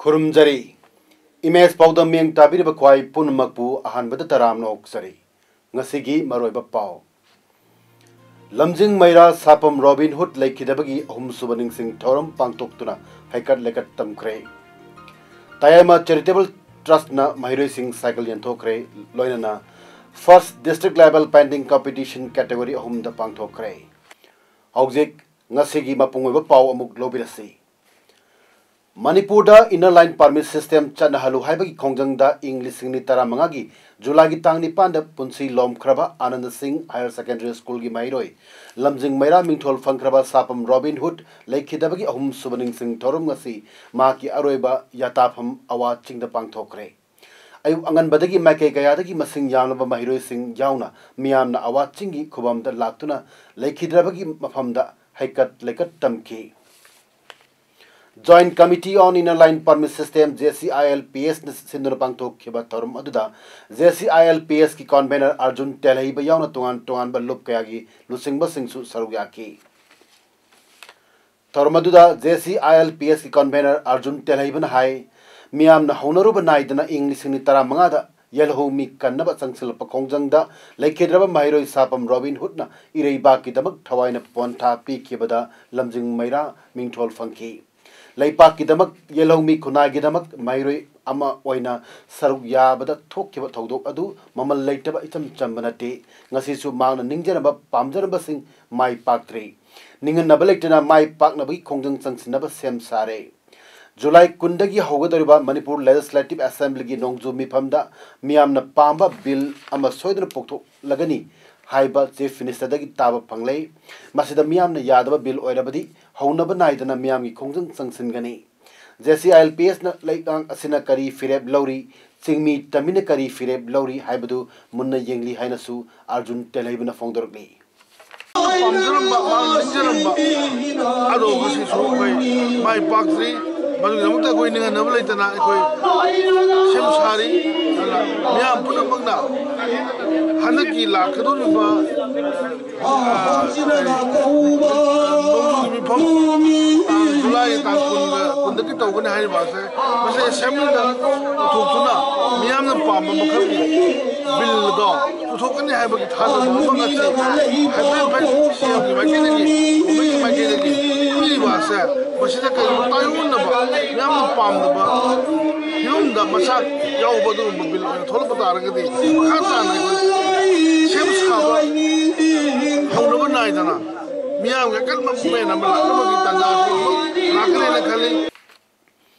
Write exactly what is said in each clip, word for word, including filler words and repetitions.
ꯈꯨꯔꯨꯝꯖꯔꯤ꯫ Image ꯄꯥꯎꯗꯝ ꯃꯤꯠꯌꯦꯡ ꯇꯥꯕꯤꯔꯤꯕ ꯈ꯭ꯋꯥꯏ ꯄꯨꯝꯅꯃꯛꯄꯨ ꯑꯍꯥꯟꯕꯗ ꯇꯔꯥꯝꯅ ꯑꯣꯛꯆꯔꯤ꯫ ꯉꯁꯤꯒꯤ ꯃꯔꯨꯑꯣꯏꯕ ꯄꯥꯎ꯫ ꯂꯝꯖꯤꯡ ꯃꯩꯔꯥ ꯁꯥꯄꯝ ꯔꯣꯕꯤꯟ ꯍꯨꯗ ꯂꯩꯈꯤꯗꯕꯒꯤ ꯑꯍꯨꯝꯁꯨꯕ ꯅꯤꯡꯁꯤꯡ ꯊꯧꯔꯝ ꯄꯥꯡꯊꯣꯛꯇꯨꯅ ꯍꯩꯀꯠ ꯂꯩꯀꯠ ꯇꯝꯈ꯭ꯔꯦ꯫ ꯇꯌꯥꯏꯃ ꯆꯦꯔꯤꯇꯦꯕꯜ ꯇ꯭ꯔꯁꯠꯅ ꯃꯍꯩꯔꯣꯏꯁꯤꯡ ꯁꯥꯏꯀꯜ ꯌꯦꯟꯊꯣꯛꯈ꯭ꯔꯦ, ꯂꯣꯏꯅꯅ first district level painting competition category ꯑꯍꯨꯝꯗ ꯄꯥꯡꯊꯣꯛꯈ꯭ꯔꯦ꯫ ꯍꯧꯖꯤꯛ ꯉꯁꯤꯒꯤ ꯃꯄꯨꯡ ꯑꯣꯏꯕ ꯄꯥꯎ ꯑꯃꯨꯛ ꯂꯧꯕꯤꯔꯁꯤ꯫ ꯃꯅꯤꯄꯨꯔꯗ ꯏꯟꯅꯔ ꯂꯥꯏꯟ ꯄꯥꯔꯃꯤꯠ ꯁꯤꯁꯇꯦꯝ ꯆꯠꯅꯍꯜꯂꯨ ꯍꯥꯏꯕꯒꯤ ꯈꯣꯡꯖꯪꯗ ꯏꯪ ꯂꯤꯁꯤꯡ ꯑꯅꯤ ꯇꯔꯥꯃꯉꯥꯒꯤ ꯖꯨꯂꯥꯏꯒꯤ ꯇꯥꯡ ꯅꯤꯄꯥꯟꯗ ꯄꯨꯟꯁꯤ ꯂꯣꯝꯈ꯭ꯔꯕ ꯑꯥꯅꯟꯗ ꯁꯤꯡ ꯍꯥꯌꯔ ꯁꯦꯀꯦꯟꯗꯔꯤ ꯁ꯭ꯀꯨꯜꯒꯤ ꯃꯍꯩꯔꯣꯏ ꯂꯝꯖꯤꯡ ꯃꯩꯔꯥ ꯃꯤꯡꯊꯣꯜ ꯐꯪꯈ꯭ꯔꯕ ꯁꯥꯄꯝ ꯔꯣꯕꯤꯟ ꯍꯨꯗ ꯂꯩꯈꯤꯗꯕꯒꯤ ꯑꯍꯨꯝꯁꯨꯕ ꯅꯤꯡꯁꯤꯡ ꯊꯧꯔꯝ ꯉꯁꯤ ꯃꯍꯥꯛꯀꯤ ꯑꯔꯣꯏꯕ ꯌꯥꯇꯥꯐꯝ ꯑꯋꯥ ꯆꯤꯡꯗ ꯄꯥꯡꯊꯣꯛꯈ꯭ꯔꯦ꯫ ꯑꯌꯨꯛ ꯑꯉꯟꯕꯗꯒꯤ ꯃꯥꯏꯀꯩ ꯀꯌꯥꯗꯒꯤ ꯃꯁꯤꯡ ꯌꯥꯝꯂꯕ ꯃꯍꯩꯔꯣꯏꯁꯤꯡ ꯌꯥꯎꯅ ꯃꯤꯌꯥꯝꯅ ꯑꯋꯥ ꯆꯤꯡꯒꯤ ꯈꯨꯕꯝꯗ ꯂꯥꯛꯇꯨꯅ ꯂꯩꯈꯤꯗ꯭ꯔꯕꯒꯤ ꯃꯐꯝꯗ ꯍꯩꯀꯠ ꯂꯩꯀꯠ ꯇꯝꯈꯤ꯫ Joint Committee on Inner Line Permit System, J C I L P S ꯅ ꯁꯤꯟꯗꯨꯅ ꯄꯥꯡꯊꯣꯛꯈꯤꯕ ꯊꯧꯔꯝ ꯑꯗꯨꯗ J C I L P S ꯀꯤ convener ꯑꯔꯖꯨꯟ ꯇꯦꯜꯍꯩꯕ ꯌꯥꯎꯅ ꯇꯣꯉꯥꯟ ꯇꯣꯉꯥꯟꯕ ꯂꯨꯞ ꯀꯌꯥꯒꯤ ꯂꯨꯆꯤꯡꯕꯁꯤꯡꯁꯨ ꯁꯔꯨꯛ ꯌꯥꯈꯤ꯫ ꯊꯧꯔꯝ ꯑꯗꯨꯗ J C I L P S ꯀꯤ convener ꯑꯔꯖꯨꯟ ꯇꯦꯜꯍꯩꯕꯅ ꯍꯥꯏ, ꯃꯤꯌꯥꯝꯅ ꯍꯧꯅꯔꯨꯕ ꯅꯥꯏꯗꯅ ꯏꯪ ꯂꯤꯁꯤꯡ ꯑꯅꯤ ꯇꯔꯥꯃꯉꯥꯗ ꯌꯦꯜꯍꯧꯃꯤ ꯀꯟꯅꯕ ꯆꯪꯁꯤꯜꯂꯛꯄ ꯈꯣꯡꯖꯪꯗ ꯂꯩꯈꯤꯗ꯭ꯔꯕ ꯃꯍꯩꯔꯣꯏ ꯁꯥꯄꯝ ꯔꯣꯕꯤꯟ ꯍꯨꯗꯅ ꯏꯔꯩꯕꯥꯛꯀꯤꯗꯃꯛ ꯊꯋꯥꯏꯅ ꯄꯣꯟꯊꯥ ꯄꯤꯈꯤꯕꯗ ꯂꯝꯖꯤꯡ ꯃꯩꯔꯥ ꯃꯤꯡꯊꯣꯜ ꯐꯪꯈꯤ꯫ ꯂꯩꯄꯥꯛꯀꯤꯗꯃꯛ, ꯌꯦꯜꯍꯧꯃꯤ ꯈꯨꯟꯅꯥꯏꯒꯤꯗꯃꯛ ꯃꯍꯩꯔꯣꯏ ꯑꯃ ꯑꯣꯏꯅ ꯁꯔꯨꯛ ꯌꯥꯕꯗ ꯊꯣꯛꯈꯤꯕ ꯊꯧꯗꯣꯛ ꯑꯗꯨ ꯃꯃꯜ ꯂꯩꯇꯕ ꯏꯆꯝ ꯆꯝꯕ ꯅꯠꯇꯦ꯫ ꯉꯁꯤꯁꯨ ꯃꯍꯥꯛꯅ ꯅꯤꯡꯖꯔꯝꯕ ꯄꯥꯝꯖꯔꯝꯕꯁꯤꯡ ꯃꯥꯏ ꯄꯥꯛꯇ꯭ꯔꯤ꯫ ꯅꯤꯡꯍꯟꯅꯕ ꯂꯩꯇꯅ ꯃꯥꯏ ꯄꯥꯛꯅꯕꯒꯤ ꯈꯣꯡꯖꯪ ꯆꯪꯁꯤꯟꯅꯕ ꯁꯦꯝ ꯁꯥꯔꯦ꯫ ꯖꯨꯂꯥꯏ ꯀꯨꯟꯗꯒꯤ ꯍꯧꯒꯗꯧꯔꯤꯕ ꯃꯅꯤꯄꯨꯔ ꯂꯦꯖꯤꯁꯂꯦꯇꯤꯚ ꯑꯦꯁꯦꯝꯕ꯭ꯂꯤꯒꯤ ꯅꯣꯡꯖꯨ ꯃꯤꯐꯝꯗ ꯃꯤꯌꯥꯝꯅ ꯄꯥꯝꯕ ꯕꯤꯜ ꯑꯃ ꯁꯣꯏꯗꯅ ꯄꯨꯊꯣꯛꯂꯒꯅꯤ ꯍꯥꯏꯕ ꯆꯤꯐ ꯃꯤꯅꯤꯁꯇꯔꯗꯒꯤ ꯇꯥꯕ ꯐꯪꯂꯦ꯫ ꯃꯁꯤꯗ ꯃꯤꯌꯥꯝꯅ ꯌꯥꯗꯕ ꯕꯤꯜ ꯑꯣꯏꯔꯕꯗꯤ ꯍꯧꯅꯕ ꯅꯥꯏꯗꯅ ꯃꯤꯌꯥꯝꯒꯤ ꯈꯣꯡꯖꯪ ꯆꯪꯁꯤꯟꯒꯅꯤ꯫ J C I L P ꯑꯦꯁꯅ ꯂꯩꯉꯥꯛ ꯑꯁꯤꯅ ꯀꯔꯤ ꯐꯤꯔꯦꯞ ꯂꯧꯔꯤ, ꯆꯤꯡꯃꯤ ꯇꯝꯃꯤꯅ ꯀꯔꯤ ꯐꯤꯔꯦꯞ ꯂꯧꯔꯤ ꯍꯥꯏꯕꯗꯨ ꯃꯨꯟꯅ ꯌꯦꯡꯂꯤ ꯍꯥꯏꯅꯁꯨ ꯑꯥꯔꯖꯨꯟ ꯇꯦꯜꯍꯩꯕꯅ ꯐꯣꯡꯗꯣꯔꯛꯂꯤ꯫ ꯄꯥꯝꯖꯔꯝꯕ, ꯃꯥꯅ ꯅꯤꯡꯖꯔꯝꯕ ꯑꯗꯣ ꯉꯁꯤꯁꯨ ꯑꯩꯈꯣꯏ ꯃꯥꯏ ꯄꯥꯛꯇ꯭ꯔꯤ꯫ ꯃꯗꯨꯒꯤꯗꯃꯛꯇ ꯑꯩꯈꯣꯏ ꯅꯤꯡꯍꯟꯅꯕ ꯂꯩꯇꯅ ꯑꯩꯈꯣꯏ ꯁꯦꯝ ꯁꯥꯔꯤ꯫ ꯑꯗꯨꯅ ꯃꯤꯌꯥꯝ ꯄꯨꯝꯅꯃꯛꯅ ꯍꯟꯗꯛꯀꯤ ꯂꯥꯛꯀꯗꯧꯔꯤꯕ, ꯑ, ꯀꯔꯤ, ꯅꯣꯡꯖꯨꯒꯤ ꯃꯤꯐꯝ, ꯇꯥꯡ ꯖꯨꯂꯥꯏꯒꯤ ꯇꯥꯡ ꯀꯨꯟꯒ, ꯀꯨꯟꯗꯒꯤ ꯇꯧꯒꯅꯤ ꯍꯥꯏꯔꯤꯕ ꯑꯁꯦ, ꯃꯁꯤ ꯑꯦꯁꯦꯝꯕ꯭ꯂꯤꯗ ꯄꯨꯊꯣꯛꯇꯨꯅ ꯃꯤꯌꯥꯝꯅ ꯄꯥꯝꯕ ꯃꯈꯜꯒꯤ ꯕꯤꯜꯗꯣ ꯄꯨꯊꯣꯛꯀꯅꯤ ꯍꯥꯏꯕꯒꯤ ꯊꯥꯖꯕ ꯑꯃ ꯉꯁꯤ ꯍꯥꯏꯐꯦꯠ ꯍꯥꯏꯐꯦꯠ ꯁꯤ ꯑꯦꯝꯒꯤ ꯃꯥꯏꯀꯩꯗꯒꯤ, ꯒꯣꯔꯃꯦꯟꯒꯤ ꯃꯥꯏꯀꯩꯗꯒꯤ ꯄꯤꯔꯤꯕ ꯑꯁꯦ, ꯃꯁꯤꯗ ꯀꯔꯤꯒꯨꯝꯕ ꯇꯥꯏꯑꯣꯟꯅꯕ, ꯌꯥꯝꯅ ꯄꯥꯝꯗꯕ ꯐꯤꯕꯝꯗ ꯃꯆꯥꯛ ꯌꯥꯎꯕ ꯑꯗꯨꯒꯨꯝꯕ ꯕꯤꯜ ꯑꯣꯏꯅ ꯊꯣꯛꯂꯛꯄ ꯇꯥꯔꯒꯗꯤ ꯃꯈꯥ ꯇꯥꯅ ꯑꯩꯈꯣꯏ ꯁꯦꯝ ꯁꯥꯕ ꯍꯧꯅꯕ ꯅꯥꯏꯗꯅ ꯃꯤꯌꯥꯝꯒꯤ ꯑꯀꯟꯕ ꯃꯨꯞꯃꯦꯟ ꯑꯃ ꯂꯥꯛꯅꯕꯒꯤ ꯇꯥꯟꯖꯥꯁꯨ ꯑꯃꯨꯛ ꯂꯥꯛꯀꯅꯦꯅ ꯈꯜꯂꯤ꯫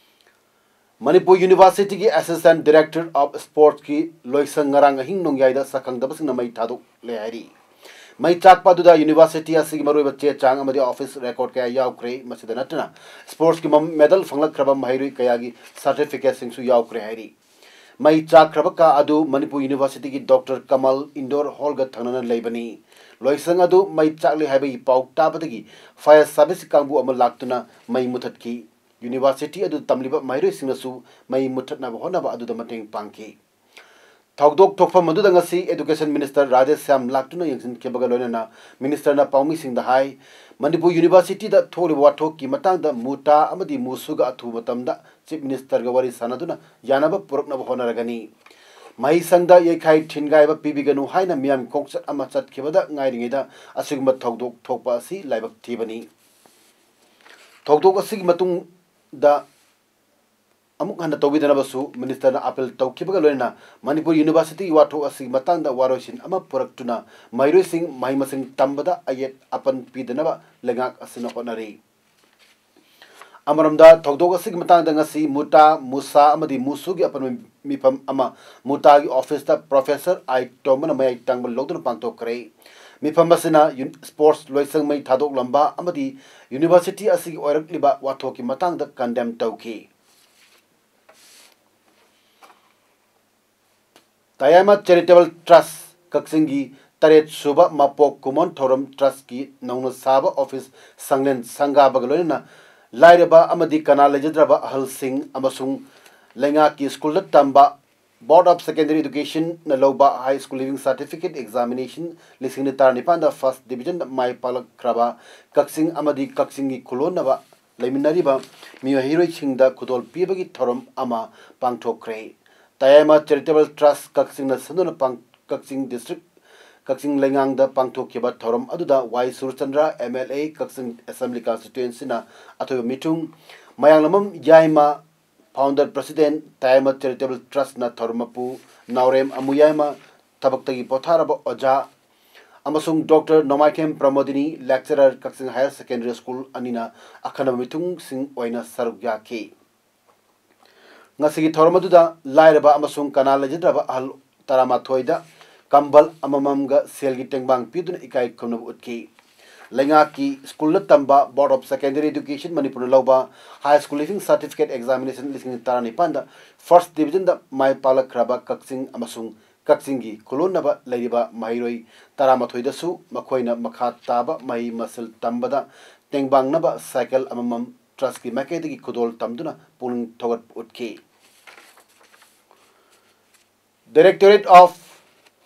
ꯃꯅꯤꯄꯨꯔ ꯌꯨꯅꯤꯚꯔꯁꯤꯇꯤꯒꯤ Assistant Director of Sportsꯀꯤ ꯂꯣꯏꯁꯪ ꯉꯔꯥꯡ ꯑꯍꯤꯡ ꯅꯣꯡꯌꯥꯏꯗ ꯁꯛꯈꯪꯗꯕꯁꯤꯡꯅ ꯃꯩ ꯊꯥꯗꯣꯛꯂꯦ ꯍꯥꯏꯔꯤ꯫ ꯃꯩ ꯆꯥꯛꯄ ꯑꯗꯨꯗ ꯌꯨꯅꯤꯚꯔꯁꯤꯇꯤ ꯑꯁꯤꯒꯤ ꯃꯔꯨꯑꯣꯏꯕ ꯆꯦ ꯆꯥꯡ ꯑꯃꯗꯤ ꯑꯣꯐꯤꯁ ꯔꯦꯀꯣꯔꯗ ꯀꯌꯥ ꯌꯥꯎꯈ꯭ꯔꯦ꯫ ꯃꯁꯤꯗ ꯅꯠꯇꯅ ꯁ꯭ꯄꯣꯔꯠꯁꯀꯤ ꯃꯝ-, ꯃꯦꯗꯜ ꯐꯪꯂꯛꯈ꯭ꯔꯕ ꯃꯍꯩꯔꯣꯏ ꯀꯌꯥꯒꯤ ꯁꯥꯔꯇꯤꯐꯤꯀꯦꯠꯁꯤꯡꯁꯨ ꯌꯥꯎꯈ꯭ꯔꯦ ꯍꯥꯏꯔꯤ꯫ ꯃꯩ ꯆꯥꯛꯈ꯭ꯔꯕ ꯀꯥ ꯑꯗꯨ ꯃꯅꯤꯄꯨꯔ ꯌꯨꯅꯤꯚꯔꯁꯤꯇꯤꯒꯤ ꯗꯣꯛꯇꯔ ꯀꯃꯜ ꯏꯟꯗꯣꯔ ꯍꯣꯜꯒ ꯊꯪꯅꯅ ꯂꯩꯕꯅꯤ꯫ ꯂꯣꯏꯁꯪ ꯑꯗꯨ ꯃꯩ ꯆꯥꯛꯂꯦ ꯍꯥꯏꯕꯒꯤ ꯄꯥꯎ ꯇꯥꯕꯗꯒꯤ ꯐꯥꯌꯔ ꯁꯥꯔꯚꯤꯁ ꯀꯥꯡꯕꯨ ꯑꯃ ꯂꯥꯛꯇꯨꯅ ꯃꯩ ꯃꯨꯊꯠꯈꯤ꯫ ꯌꯨꯅꯤꯚꯔꯁꯤꯇꯤ ꯑꯗꯨ ꯇꯝꯂꯤꯕ ꯃꯍꯩꯔꯣꯏꯁꯤꯡꯅꯁꯨ ꯃꯩ ꯃꯨꯊꯠꯅꯕ ꯍꯣꯠꯅꯕ ꯑꯗꯨꯗ ꯃꯇꯦꯡ ꯄꯥꯡꯈꯤ꯫ ꯊꯧꯗꯣꯛ ꯊꯣꯛꯐꯝ ꯑꯗꯨꯗ ꯉꯁꯤ ꯑꯦꯗꯨꯀꯦꯁꯟ ꯃꯤꯅꯤꯁꯇꯔ ꯔꯥꯙꯦ ꯁ꯭ꯌꯥꯝ ꯂꯥꯛꯇꯨꯅ ꯌꯦꯡꯁꯤꯟꯈꯤꯕꯒ ꯂꯣꯏꯅꯅ ꯃꯤꯅꯤꯁꯇꯔꯅ ꯄꯥꯎꯃꯤꯁꯤꯡꯗ ꯍꯥꯏ, ꯃꯅꯤꯄꯨꯔ ꯌꯨꯅꯤꯚꯔꯁꯤꯇꯤꯗ ꯊꯣꯛꯂꯤꯕ ꯋꯥꯊꯣꯛꯀꯤ ꯃꯇꯥꯡꯗ ꯃꯨꯇꯥ ꯑꯃꯗꯤ ꯃꯨꯁꯨꯒ ꯑꯊꯨꯕ ꯃꯇꯝꯗ ꯆꯤꯐ ꯃꯤꯅꯤꯁꯇꯔꯒ ꯋꯥꯔꯤ ꯁꯥꯟꯅꯗꯨꯅ ꯌꯥꯅꯕ ꯄꯨꯔꯛꯅꯕ ꯍꯣꯠꯅꯔꯒꯅꯤ꯫ ꯃꯍꯩꯁꯪꯗ ꯌꯩꯈꯥꯏ ꯊꯤꯟꯒꯥꯏꯕ ꯄꯤꯕꯤꯒꯅꯨ ꯍꯥꯏꯅ ꯃꯤꯌꯥꯝꯒꯤ ꯈꯣꯡꯆꯠ ꯑꯃ ꯆꯠꯈꯤꯕꯗ ꯉꯥꯏꯔꯤꯉꯩꯗ ꯑꯁꯤꯒꯨꯝꯕ ꯊꯧꯗꯣꯛ ꯊꯣꯛꯄ ꯑꯁꯤ ꯂꯥꯏꯕꯛ ꯊꯤꯕꯅꯤ꯫ ꯊꯧꯗꯣꯛ ꯑꯁꯤꯒꯤ ꯃꯇꯨꯡꯗ ꯑꯃꯨꯛ ꯍꯟꯅ ꯇꯧꯕꯤꯗꯅꯕꯁꯨ ꯃꯤꯅꯤꯁꯇꯔꯅ ꯑꯥꯄꯤꯜ ꯇꯧꯈꯤꯕꯒ ꯂꯣꯏꯅꯅ ꯃꯅꯤꯄꯨꯔ ꯌꯨꯅꯤꯚꯔꯁꯤꯇꯤꯒꯤ ꯋꯥꯊꯣꯛ ꯑꯁꯤꯒꯤ ꯃꯇꯥꯡꯗ ꯋꯥꯔꯣꯏꯁꯤꯟ ꯑꯃ ꯄꯨꯔꯛꯇꯨꯅ ꯃꯍꯩꯔꯣꯏꯁꯤꯡ ꯃꯍꯩ ꯃꯁꯤꯡ ꯇꯝꯕꯗ ꯑꯌꯦꯠ ꯑꯄꯟ ꯄꯤꯗꯅꯕ ꯂꯩꯉꯥꯛ ꯑꯁꯤꯅ ꯍꯣꯠꯅꯔꯤ꯫ ꯑꯃꯔꯣꯝꯗ ꯊꯧꯗꯣꯛ ꯑꯁꯤꯒꯤ ꯃꯇꯥꯡꯗ ꯉꯁꯤ ꯃꯨꯇꯥ, ꯃꯨꯁꯥ ꯑꯃꯗꯤ ꯃꯨꯁꯨꯒꯤ ꯑꯄꯟꯕ ꯃꯤꯐꯝ ꯑꯃ ꯃꯨꯇꯥꯒꯤ ꯑꯣꯐꯤꯁꯇ ꯄ꯭ꯔꯣꯐꯦꯁꯔ ꯑꯥꯏ ꯇꯣꯝꯕꯅ ꯃꯌꯥꯏ ꯇꯥꯡꯕ ꯂꯧꯗꯨꯅ ꯄꯥꯡꯊꯣꯛꯈ꯭ꯔꯦ꯫ ꯃꯤꯐꯝ ꯑꯁꯤꯅ ꯌꯨꯟ-, ꯁ꯭ꯄꯣꯔꯠꯁ ꯂꯣꯏꯁꯪ ꯃꯩ ꯊꯥꯗꯣꯛꯂꯝꯕ ꯑꯃꯗꯤ ꯌꯨꯅꯤꯚꯔꯁꯤꯇꯤ ꯑꯁꯤꯒꯤ ꯑꯣꯏꯔꯛꯂꯤꯕ ꯋꯥꯊꯣꯛꯀꯤ ꯃꯇꯥꯡꯗ ꯀꯟꯗꯦꯝ ꯇꯧꯈꯤ꯫ ꯇꯌꯥꯏꯃ ꯆꯦꯔꯤꯇꯦꯕꯜ ꯇ꯭ꯔꯁ ꯀꯛꯆꯤꯡꯒꯤ ꯇꯔꯦꯠ ꯁꯨꯕ ꯃꯄꯣꯛ ꯀꯨꯝꯑꯣꯟ ꯊꯧꯔꯝ ꯇ꯭ꯔꯁꯀꯤ ꯅꯧꯅ ꯁꯥꯕ ꯑꯣꯐꯤꯁ ꯁꯪꯂꯦꯟ ꯁꯪꯒꯥꯕꯒ ꯂꯣꯏꯅꯅ ꯂꯥꯏꯔꯕ ꯑꯃꯗꯤ ꯀꯅꯥ ꯂꯩꯖꯗ꯭ꯔꯕ ꯑꯍꯜꯁꯤꯡ ꯑꯃꯁꯨꯡ ꯂꯩꯉꯥꯛꯀꯤ ꯁ꯭ꯀꯨꯜꯗ ꯇꯝꯕ Board of Secondary Educationꯅ ꯂꯧꯕ High School Leaving Certificate Examination ꯂꯤꯁꯤꯡ ꯑꯅꯤ ꯇꯔꯥꯅꯤꯄꯥꯟꯗ first divisionꯗ ꯃꯥꯏ ꯄꯥꯛꯂꯛꯈ꯭ꯔꯕ ꯀꯛꯆꯤꯡ ꯑꯃꯗꯤ ꯀꯛꯆꯤꯡꯒꯤ ꯈꯨꯂꯣꯟꯅꯕ ꯂꯩꯃꯤꯟꯅꯔꯤꯕ ꯃꯤꯑꯣꯏꯔꯣꯏꯁꯤꯡꯗ ꯈꯨꯗꯣꯜ ꯄꯤꯕꯒꯤ ꯊꯧꯔꯝ ꯑꯃ ꯄꯥꯡꯊꯣꯛꯈ꯭ꯔꯦ꯫ ꯇꯌꯥꯏꯃ Charitable Trust ꯀꯛꯆꯤꯡꯅ ꯁꯤꯟꯗꯨꯅ ꯄꯥꯡ-, ꯀꯛꯆꯤꯡ district, ꯀꯛꯆꯤꯡ ꯂꯩꯉꯥꯡꯗ ꯄꯥꯡꯊꯣꯛꯈꯤꯕ ꯊꯧꯔꯝ ꯑꯗꯨꯗ ꯋꯥꯏ Surchandra, M L A, Kakching Assembly Constituencyꯅ ꯑꯊꯣꯏꯕ ꯃꯤꯊꯨꯡ, ꯃꯌꯥꯡꯂꯝꯕꯝ ꯌꯥꯏꯃ, Founder President, ꯇꯌꯥꯏꯃ Charitable Trustꯅ ꯊꯧꯔꯝ ꯃꯄꯨ, ꯅꯥꯎꯔꯦꯝ ꯑꯃꯨ ꯌꯥꯏꯃ, ꯊꯕꯛꯇꯒꯤ ꯄꯣꯊꯥꯔꯕ ꯑꯣꯖꯥ, ꯑꯃꯁꯨꯡ Doctor ꯅꯣꯡꯃꯥꯏꯊꯦꯝ ꯄ꯭ꯔꯃꯣꯗꯤꯅꯤ, Lecturer, ꯀꯛꯆꯤꯡ Higher Secondary School ꯑꯅꯤꯅ ꯑꯈꯟꯅꯕ ꯃꯤꯊꯨꯡꯁꯤꯡ ꯑꯣꯏꯅ ꯁꯔꯨꯛ ꯌꯥꯈꯤ꯫ ꯉꯁꯤꯒꯤ ꯊꯧꯔꯝ ꯑꯗꯨꯗ ꯂꯥꯏꯔꯕ ꯑꯃꯁꯨꯡ ꯀꯅꯥ ꯂꯩꯖꯗ꯭ꯔꯕ ꯑꯍꯜ ꯇꯔꯥꯃꯥꯊꯣꯏꯗ ꯀꯝꯕꯜ ꯑꯃꯃꯝꯒ ꯁꯦꯜꯒꯤ ꯇꯦꯡꯕꯥꯡ ꯄꯤꯗꯨꯅ ꯏꯀꯥꯏ ꯈꯨꯝꯅꯕ ꯎꯠꯈꯤ꯫ ꯂꯩꯉꯥꯛꯀꯤ ꯁ꯭ꯀꯨꯜꯗ ꯇꯝꯕ Board of Secondary Education ꯃꯅꯤꯄꯨꯔꯅ ꯂꯧꯕ High School Leaving Certificate Examination ꯂꯤꯁꯤꯡ ꯇꯔꯥꯅꯤꯄꯥꯟꯗ first divisionꯗ ꯃꯥꯏ ꯄꯥꯛꯂꯛꯈ꯭ꯔꯕ ꯀꯛꯆꯤꯡ ꯑꯃꯁꯨꯡ ꯀꯛꯆꯤꯡꯒꯤ ꯈꯨꯂꯣꯟꯅꯕ ꯂꯩꯔꯤꯕ ꯃꯍꯩꯔꯣꯏ ꯇꯔꯥꯃꯥꯊꯣꯏꯗꯁꯨ ꯃꯈꯣꯏꯅ ꯃꯈꯥ ꯇꯥꯕ ꯃꯍꯩ ꯃꯁꯤꯜ ꯇꯝꯕꯗ ꯇꯦꯡꯕꯥꯡꯅꯕ ꯁꯥꯏꯀꯜ ꯑꯃꯃꯝ ꯇ꯭ꯔꯁꯀꯤ ꯃꯥꯏꯀꯩꯗꯒꯤ ꯈꯨꯗꯣꯜ ꯇꯝꯗꯨꯅ ꯄꯨꯛꯅꯤꯡ ꯊꯧꯒꯠꯄ ꯎꯠꯈꯤ꯫ Directorate of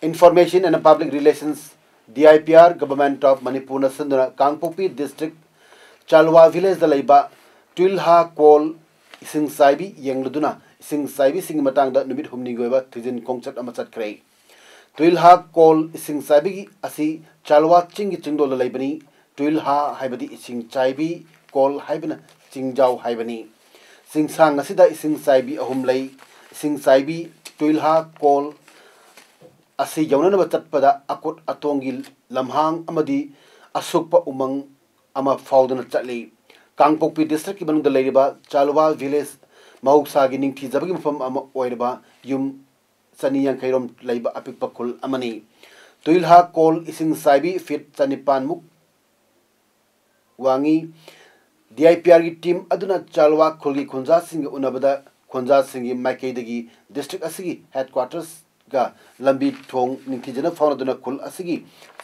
Information and Public Relations, D I P R, Government of ꯃꯅꯤꯄꯨꯔꯅ ꯁꯤꯟꯗꯨꯅ ꯀꯥꯡꯄꯣꯛꯄꯤ district ꯆꯥꯂꯨꯋꯥ villageꯗ ꯂꯩꯕ ꯇꯨꯏꯜꯍꯥ ꯀꯣꯜ ꯏꯁꯤꯡ ꯆꯥꯏꯕꯤ ꯌꯦꯡꯂꯨꯗꯨꯅ ꯏꯁꯤꯡ ꯆꯥꯏꯕꯤꯁꯤꯡꯒꯤ ꯃꯇꯥꯡꯗ ꯅꯨꯃꯤꯠ ꯍꯨꯝꯅꯤꯒꯤ ꯑꯣꯏꯕ ꯊꯤꯖꯤꯟ ꯈꯣꯡꯆꯠ ꯑꯃ ꯆꯠꯈ꯭ꯔꯦ꯫ ꯇꯨꯏꯜꯍꯥ ꯀꯣꯜ ꯏꯁꯤꯡ ꯆꯥꯏꯕꯤꯒꯤ ꯑꯁꯤ ꯆꯥꯂꯨꯋꯥ ꯆꯤꯡꯒꯤ ꯆꯤꯡꯗꯣꯜꯗ ꯂꯩꯕꯅꯤ꯫ ꯇꯨꯏꯜꯍꯥ ꯍꯥꯏꯕꯗꯤ ꯏꯁꯤꯡ ꯆꯥꯏꯕꯤ, ꯀꯣꯜ ꯍꯥꯏꯕꯅ ꯆꯤꯡꯖꯥꯎ ꯍꯥꯏꯕꯅꯤ꯫ ꯆꯤꯡꯁꯥꯡ ꯑꯁꯤꯗ ꯏꯁꯤꯡ ꯆꯥꯏꯕꯤ ꯑꯍꯨꯝ ꯂꯩ꯫ ꯏꯁꯤꯡ ꯆꯥꯏꯕꯤ ꯇꯨꯏꯜꯍꯥ ꯀꯣꯜ ꯑꯁꯤ ꯌꯧꯅꯅꯕ ꯆꯠꯄꯗ ꯑꯀꯨꯠ ꯑꯇꯣꯡꯒꯤ ꯂꯝꯍꯥꯡ ꯑꯃꯗꯤ ꯑꯁꯨꯛꯄ ꯎꯃꯪ ꯑꯃ ꯐꯥꯎꯗꯨꯅ ꯆꯠꯂꯤ꯫ ꯀꯥꯡꯄꯣꯛꯄꯤ districtꯀꯤ ꯃꯅꯨꯡꯗ ꯂꯩꯔꯤꯕ ꯆꯥꯂꯨꯋꯥ village ꯃꯍꯧꯁꯥꯒꯤ ꯅꯤꯡꯊꯤꯖꯕꯒꯤ ꯃꯐꯝ ꯑꯃ ꯑꯣꯏꯔꯕ ꯌꯨꯝ ꯆꯅꯤ ꯌꯥꯡꯈꯩ ꯔꯣꯝ ꯂꯩꯕ ꯑꯄꯤꯛꯄ ꯈꯨꯜ ꯑꯃꯅꯤ꯫ ꯇꯨꯏꯜꯍꯥ ꯀꯣꯜ ꯏꯁꯤꯡ ꯆꯥꯏꯕꯤ ꯐꯤꯠ ꯆꯅꯤꯄꯥꯟꯃꯨꯛ ꯋꯥꯡꯉꯤ꯫ ꯗꯤ ꯑꯥꯏ ꯄꯤ ꯑꯥꯔꯒꯤ ꯇꯤꯝ ꯑꯗꯨꯅ ꯆꯥꯂꯋꯥ ꯈꯨꯜꯒꯤ ꯈꯨꯟꯖꯥꯁꯤꯡꯒ ꯎꯅꯕꯗ ꯈꯨꯟꯖꯥꯁꯤꯡꯒꯤ ꯃꯥꯏꯀꯩꯗꯒꯤ ꯗꯤꯁꯇ꯭ꯔꯤꯛ ꯑꯁꯤꯒꯤ ꯍꯦꯗꯀ꯭ꯋꯥꯇꯔꯁꯒ ꯂꯝꯕꯤ ꯊꯣꯡ ꯅꯤꯡꯊꯤꯖꯅ ꯐꯥꯎꯅꯗꯨꯅ ꯈꯨꯜ ꯑꯁꯤꯒꯤ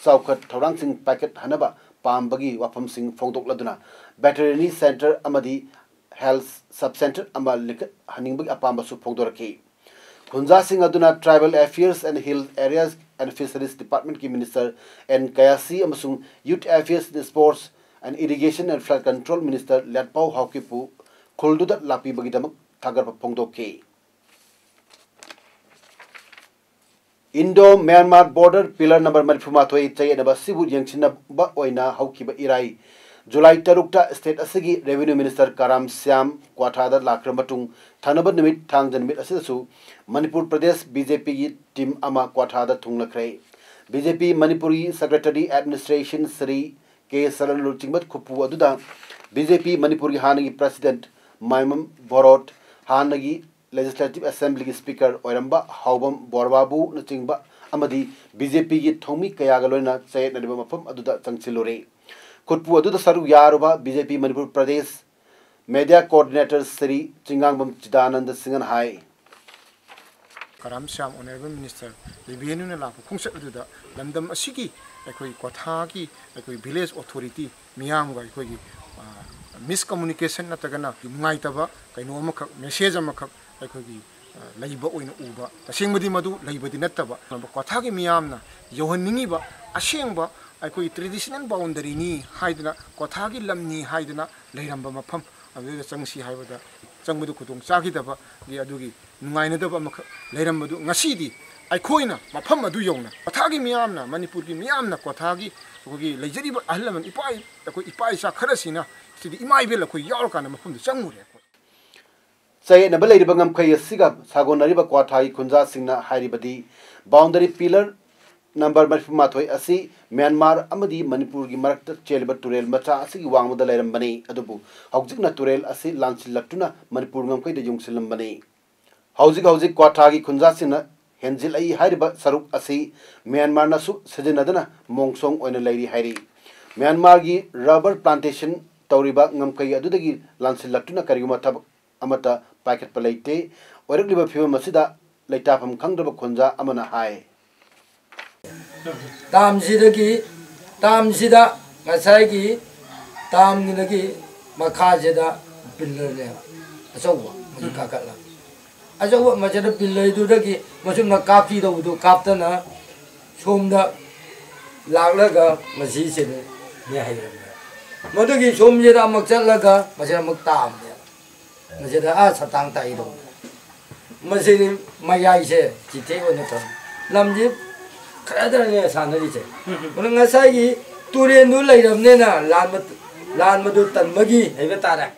ꯆꯥꯎꯈꯠ ꯊꯧꯔꯥꯡꯁꯤꯡ ꯄꯥꯏꯈꯠꯍꯟꯅꯕ ꯄꯥꯝꯕꯒꯤ ꯋꯥꯐꯝꯁꯤꯡ ꯐꯣꯡꯗꯣꯛꯂꯗꯨꯅ ꯚꯦꯇꯔꯤꯅꯔꯤ ꯁꯦꯟꯇꯔ ꯑꯃꯗꯤ ꯍꯦꯜꯊ ꯁꯕ ꯁꯦꯟꯇꯔ ꯑꯃ ꯂꯤꯡꯈꯠꯍꯟꯅꯤꯡꯕꯒꯤ ꯑꯄꯥꯝꯕꯁꯨ ꯐꯣꯡꯗꯣꯔꯛꯈꯤ꯫ ꯈꯨꯟꯖꯥꯁꯤꯡ ꯑꯗꯨꯅ Tribal Affairs and Hill Areas and Fisheries Departmentꯀꯤ Minister ꯑꯦꯟ ꯀꯌꯥꯁꯤ ꯑꯃꯁꯨꯡ Youth Affairs, Sports and Irrigation and Flood Control Minister ꯂꯦꯠꯄꯥꯎ ꯍꯥꯎꯀꯤꯞꯄꯨ ꯈꯨꯜꯗꯨꯗ ꯂꯥꯛꯄꯤꯕꯒꯤꯗꯃꯛ ꯊꯥꯒꯠꯄ ꯐꯣꯡꯗꯣꯛꯈꯤ꯫ Indo Myanmar border pillar number ꯃꯔꯤꯐꯨ ꯃꯥꯊꯣꯏ ꯆꯌꯦꯠꯅꯕ ꯑꯁꯤꯕꯨ ꯌꯦꯡꯁꯤꯟꯅꯕ ꯑꯣꯏꯅ ꯍꯧꯈꯤꯕ ꯏꯔꯥꯏ, ꯖꯨꯂꯥꯏ ꯇꯔꯨꯛꯇ state ꯑꯁꯤꯒꯤ Revenue Minister ꯀꯔꯥꯝ ꯁ꯭ꯌꯥꯝ ꯀ꯭ꯋꯥꯊꯥꯗ ꯂꯥꯛꯈ꯭ꯔ ꯃꯇꯨꯡ, ꯊꯥꯅꯕ ꯅꯨꯃꯤꯠ ꯊꯥꯡꯖ ꯅꯨꯃꯤꯠ ꯑꯁꯤꯗꯁꯨ ꯃꯅꯤꯄꯨꯔ ꯄ꯭ꯔꯗꯦꯁ BJPꯒꯤ ꯇꯤꯝ ꯑꯃ ꯀ꯭ꯋꯥꯊꯥꯗ ꯊꯨꯡꯂꯈ꯭ꯔꯦ꯫ BJP ꯃꯅꯤꯄꯨꯔꯒꯤ Secretary Administration ꯁ꯭ꯔꯤ ꯀꯦ ꯁꯔꯟ ꯂꯨꯆꯤꯡꯕ ꯈꯨꯠꯄꯨ ꯑꯗꯨꯗ BJP ꯃꯅꯤꯄꯨꯔꯒꯤ ꯍꯥꯟꯅꯒꯤ President ꯃꯥꯏꯃꯝ ꯕꯣꯔꯣꯠ, ꯍꯥꯟꯅꯒꯤ Legislative Assemblyꯒꯤ Speaker ꯑꯣꯏꯔꯝꯕ ꯍꯥꯎꯕꯝ ꯕꯣꯔꯕꯥꯕꯨꯅꯆꯤꯡꯕ ꯑꯃꯗꯤ BJPꯒꯤ ꯊꯧꯃꯤ ꯀꯌꯥꯒ ꯂꯣꯏꯅꯅ ꯆꯌꯦꯠꯅꯔꯤꯕ ꯃꯐꯝ ꯑꯗꯨꯗ ꯆꯪꯁꯤꯜꯂꯨꯔꯦ꯫ ꯈꯨꯠꯄꯨ ꯑꯗꯨꯗ ꯁꯔꯨꯛ ꯌꯥꯔꯨꯕ BJP Manipur Pradesh Media Coordinator Shri ꯆꯤꯡꯉꯥꯡꯕꯝ ꯆꯤꯗꯥꯅꯟꯗ ꯁꯤꯡꯍꯅ ꯍꯥꯏ꯫ ꯀꯔꯥꯝ ꯁ꯭ꯌꯥꯝ Honourable Minister ꯔꯤꯚꯦꯅ꯭ꯌꯨꯅ ꯂꯥꯛꯄ ꯈꯣꯡꯆꯠ ꯑꯗꯨꯗ ꯂꯝꯗꯝ ꯑꯁꯤꯒꯤ ꯑꯩꯈꯣꯏ ꯀ꯭ꯋꯥꯊꯥꯒꯤ ꯑꯩꯈꯣꯏ village authority ꯃꯤꯌꯥꯝꯒ ꯑꯩꯈꯣꯏꯒꯤ, ꯑ, miscommunication ꯅꯠꯇ꯭ꯔꯒꯅ ꯅꯨꯡꯉꯥꯏꯇꯕ ꯀꯩꯅꯣ ꯑꯃꯈꯛ, message ꯑꯃꯈꯛ ꯑꯩꯈꯣꯏꯒꯤ, ꯑ, ꯂꯩꯕ ꯑꯣꯏꯅ ꯎꯕ, ꯇꯁꯦꯡꯕꯗꯤ ꯃꯗꯨ ꯂꯩꯕꯗꯤ ꯅꯠꯇꯕ, ꯀ꯭ꯋꯥꯊꯥꯒꯤ ꯃꯤꯌꯥꯝꯅ ꯌꯧꯍꯟꯅꯤꯡꯉꯤꯕ ꯑꯁꯦꯡꯕ ꯑꯩꯈꯣꯏꯒꯤ traditional boundaryꯅꯤ ꯍꯥꯏꯗꯅ, ꯀ꯭ꯋꯥꯊꯥꯒꯤ ꯂꯝꯅꯤ ꯍꯥꯏꯗꯅ ꯂꯩꯔꯝꯕ ꯃꯐꯝ ꯑꯗꯨꯗ ꯆꯪꯁꯤ ꯍꯥꯏꯕꯗ ꯆꯪꯕꯗꯨ ꯈꯨꯗꯣꯡ ꯆꯥꯈꯤꯗꯕꯒꯤ ꯑꯗꯨꯒꯤ ꯅꯨꯡꯉꯥꯏꯅꯗꯕ ꯑꯃꯈꯛ ꯂꯩꯔꯝꯕꯗꯨ ꯉꯁꯤꯗꯤ ꯑꯩꯈꯣꯏꯅ ꯃꯐꯝ ꯑꯗꯨ ꯌꯧꯅ ꯀ꯭ꯋꯥꯊꯥꯒꯤ ꯃꯤꯌꯥꯝꯅ, ꯃꯅꯤꯄꯨꯔꯒꯤ ꯃꯤꯌꯥꯝꯅ ꯀ꯭ꯋꯥꯊꯥꯒꯤ ꯑꯩꯈꯣꯏꯒꯤ ꯂꯩꯖꯔꯤꯕ ꯑꯍꯜ ꯂꯃꯟ ꯏꯄꯥ, ꯑꯩꯈꯣꯏ ꯏꯄꯥ ꯏꯆꯥ ꯈꯔꯁꯤꯅ ꯁꯤꯗꯤ ꯏꯃꯥ ꯏꯕꯦꯜ ꯑꯩꯈꯣꯏ ꯌꯥꯎꯔꯀꯥꯟꯗ ꯃꯐꯝꯗꯨ ꯆꯪꯉꯨꯔꯦ ꯑꯩꯈꯣꯏ꯫ ꯆꯌꯦꯠꯅꯕ ꯂꯩꯔꯤꯕ ꯉꯝꯈꯩ ꯑꯁꯤꯒ ꯁꯥꯒꯣꯟꯅꯔꯤꯕ ꯀ꯭ꯋꯥꯊꯥꯒꯤ ꯈꯨꯟꯖꯥꯁꯤꯡꯅ ꯍꯥꯏꯔꯤꯕꯗꯤ, boundary pillar number ꯃꯔꯤꯐꯨ ꯃꯥꯊꯣꯏ ꯑꯁꯤ ꯃ꯭ꯌꯥꯟꯃꯥꯔ ꯑꯃꯗꯤ ꯃꯅꯤꯄꯨꯔꯒꯤ ꯃꯔꯛꯇ ꯆꯦꯜꯂꯤꯕ ꯇꯨꯔꯦꯜ ꯃꯆꯥ ꯑꯁꯤꯒꯤ ꯋꯥꯡꯃꯗ ꯂꯩꯔꯝꯕꯅꯤ, ꯑꯗꯨꯕꯨ ꯍꯧꯖꯤꯛꯅ ꯇꯨꯔꯦꯜ ꯑꯁꯤ ꯂꯥꯟꯁꯤꯜꯂꯛꯇꯨꯅ ꯃꯅꯤꯄꯨꯔ ꯉꯝꯈꯩꯗ ꯌꯨꯡꯁꯤꯜꯂꯝꯕꯅꯤ꯫ ꯍꯧꯖꯤꯛ ꯍꯧꯖꯤꯛ ꯀ꯭ꯋꯥꯊꯥꯒꯤ ꯈꯨꯟꯖꯥꯁꯤꯡꯅ ꯍꯦꯟꯖꯤꯜꯂꯛꯏ ꯍꯥꯏꯔꯤꯕ ꯁꯔꯨꯛ ꯑꯁꯤ ꯃ꯭ꯌꯥꯟꯃꯥꯔꯅꯁꯨ ꯁꯤꯖꯤꯟꯅꯗꯅ ꯃꯣꯡꯁꯣꯡ ꯑꯣꯏꯅ ꯂꯩꯔꯤ ꯍꯥꯏꯔꯤ꯫ ꯃ꯭ꯌꯥꯟꯃꯥꯔꯒꯤ rubber plantation ꯇꯧꯔꯤꯕ ꯉꯝꯈꯩ ꯑꯗꯨꯗꯒꯤ ꯂꯥꯟꯁꯤꯜꯂꯛꯇꯨꯅ ꯀꯔꯤꯒꯨꯝꯕ ꯊꯕꯛ ꯑꯃꯠꯇ ꯄꯥꯏꯈꯠꯄ ꯂꯩꯇꯦ꯫ ꯑꯣꯏꯔꯛꯂꯤꯕ ꯐꯤꯕꯝ ꯑꯁꯤꯗ ꯂꯩꯇꯥꯐꯝ ꯈꯪꯗ꯭ꯔꯕ ꯈꯨꯟꯖꯥ ꯑꯃꯅ ꯍꯥꯏ꯫ ꯇꯥꯝꯁꯤꯗꯒꯤ ꯇꯥꯝꯁꯤꯗ ꯉꯁꯥꯏꯒꯤ ꯇꯥꯝꯒꯤꯗꯒꯤ ꯃꯈꯥꯁꯤꯗ ꯄꯤꯜꯂꯔꯅꯦꯕ ꯑꯆꯧꯕ ꯃꯁꯤ ꯀꯥꯈꯠꯂꯒ ꯑꯆꯧꯕ ꯃꯁꯤꯗ ꯄꯤꯜꯂꯔꯗꯨꯗꯒꯤ ꯃꯆꯨꯝꯅ ꯀꯥꯞꯈꯤꯗꯧꯕꯗꯨ ꯀꯥꯞꯇꯅ ꯁꯣꯝꯗ ꯂꯥꯛꯂꯒ ꯃꯁꯤꯁꯤꯗꯅꯦ ꯍꯩꯔꯝꯃꯦ꯫ ꯃꯗꯨꯒꯤ ꯁꯣꯝꯁꯤꯗ ꯑꯃꯨꯛ ꯆꯠꯂꯒ ꯃꯁꯤꯗ ꯑꯃꯨꯛ ꯇꯥꯝꯃꯦꯕ꯫ ꯃꯁꯤꯗ ꯑꯥ ꯁꯇꯥꯡ ꯇꯥꯛꯏꯗꯣ꯫ ꯃꯁꯤꯗꯤ ꯃꯌꯥꯏꯁꯦ ꯆꯤꯊꯦꯛ ꯑꯣꯏꯅ ꯇꯧꯏ꯫ ꯂꯝꯁꯤ ꯈꯔꯗꯅꯅꯦ ꯁꯥꯟꯅꯔꯤꯁꯦ꯫ ꯑꯗꯨꯅ ꯉꯁꯥꯏꯒꯤ ꯇꯨꯔꯦꯟꯗꯨ ꯂꯩꯔꯕꯅꯤꯅ ꯂꯥꯟꯕ ꯂꯥꯟꯕꯗꯨ ꯇꯟꯕꯒꯤ ꯍꯥꯏꯕ ꯇꯥꯔꯦ꯫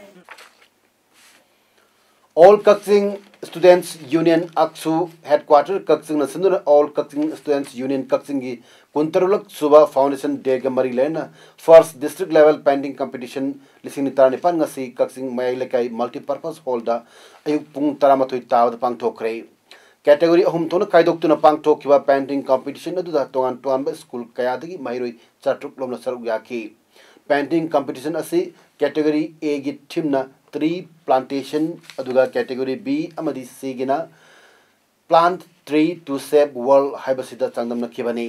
All Kakching Students Union, ꯑꯛꯁꯨ, headquarter ꯀꯛꯆꯤꯡꯅ ꯁꯤꯟꯗꯨꯅ All Kakching Students Union ꯀꯛꯆꯤꯡꯒꯤ ꯀꯨꯟꯇꯔꯨꯛꯂꯛ ꯁꯨꯕ foundation dayꯒ ꯃꯔꯤ ꯂꯩꯅꯅ first district level painting competition ꯂꯤꯁꯤꯡ ꯇꯔꯥꯅꯤꯄꯥꯟ ꯉꯁꯤ ꯀꯛꯆꯤꯡ ꯃꯌꯥꯏ ꯂꯩꯀꯥꯏ multipurpose hallꯗ ꯑꯌꯨꯛ ꯄꯨꯡ ꯇꯔꯥꯃꯥꯊꯣꯏ ꯇꯥꯕꯗ ꯄꯥꯡꯊꯣꯛꯈ꯭ꯔꯦ꯫ Category ꯑꯍꯨꯝ ꯊꯣꯛꯅ ꯈꯥꯏꯗꯣꯛꯇꯨꯅ ꯄꯥꯡꯊꯣꯛꯈꯤꯕ painting competition ꯑꯗꯨꯗ ꯇꯣꯉꯥꯟ ꯇꯣꯉꯥꯟꯕ school ꯀꯌꯥꯗꯒꯤ ꯃꯍꯩꯔꯣꯏ ꯆꯥꯇ꯭ꯔꯨꯛ ꯂꯣꯝꯅ ꯁꯔꯨꯛ ꯌꯥꯈꯤ꯫ Painting competition ꯑꯁꯤ category Aꯒꯤ themeꯅ tree plantation, ꯑꯗꯨꯒ category B ꯑꯃꯗꯤ Cꯒꯤꯅ plant tree to save world ꯍꯥꯏꯕꯁꯤꯗ ꯆꯥꯡꯗꯝꯅꯈꯤꯕꯅꯤ꯫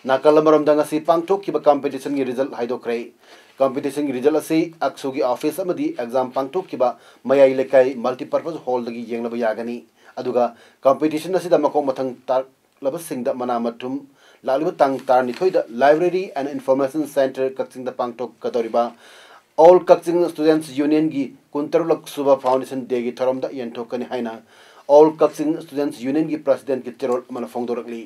ꯅꯥꯀꯜ ꯑꯃꯔꯣꯝꯗ ꯉꯁꯤ ꯄꯥꯡꯊꯣꯛꯈꯤꯕ competitionꯒꯤ result ꯍꯥꯏꯗꯣꯛꯈ꯭ꯔꯦ꯫ Competitionꯒꯤ result ꯑꯁꯤ ꯑꯛꯁꯨꯒꯤ office ꯑꯃꯗꯤ exam ꯄꯥꯡꯊꯣꯛꯈꯤꯕ ꯃꯌꯥꯏ ꯂꯩꯀꯥꯏ multipurpose hallꯗꯒꯤ ꯌꯦꯡꯂꯕ ꯌꯥꯒꯅꯤ꯫ ꯑꯗꯨꯒ competition ꯑꯁꯤꯗ ꯃꯈꯣꯡ ꯃꯊꯪ ꯇꯥꯛꯂꯕꯁꯤꯡꯗ ꯃꯅꯥ ꯃꯊꯨꯝ ꯂꯥꯛꯂꯤꯕ ꯇꯥꯡ ꯇꯔꯥꯅꯤꯊꯣꯏꯗ Library and Information Centre ꯀꯛꯆꯤꯡꯗ ꯄꯥꯡꯊꯣꯛꯀꯗꯧꯔꯤꯕ All Kakching Students Unionꯒꯤ ꯀꯨꯟꯇꯔꯨꯛꯂꯛ ꯁꯨꯕ foundation dayꯒꯤ ꯊꯧꯔꯝꯗ ꯌꯦꯟꯊꯣꯛꯀꯅꯤ ꯍꯥꯏꯅ All Kakching Students Unionꯒꯤ presidentꯀꯤ ꯆꯦꯔꯣꯜ ꯑꯃꯅ ꯐꯣꯡꯗꯣꯔꯛꯂꯤ꯫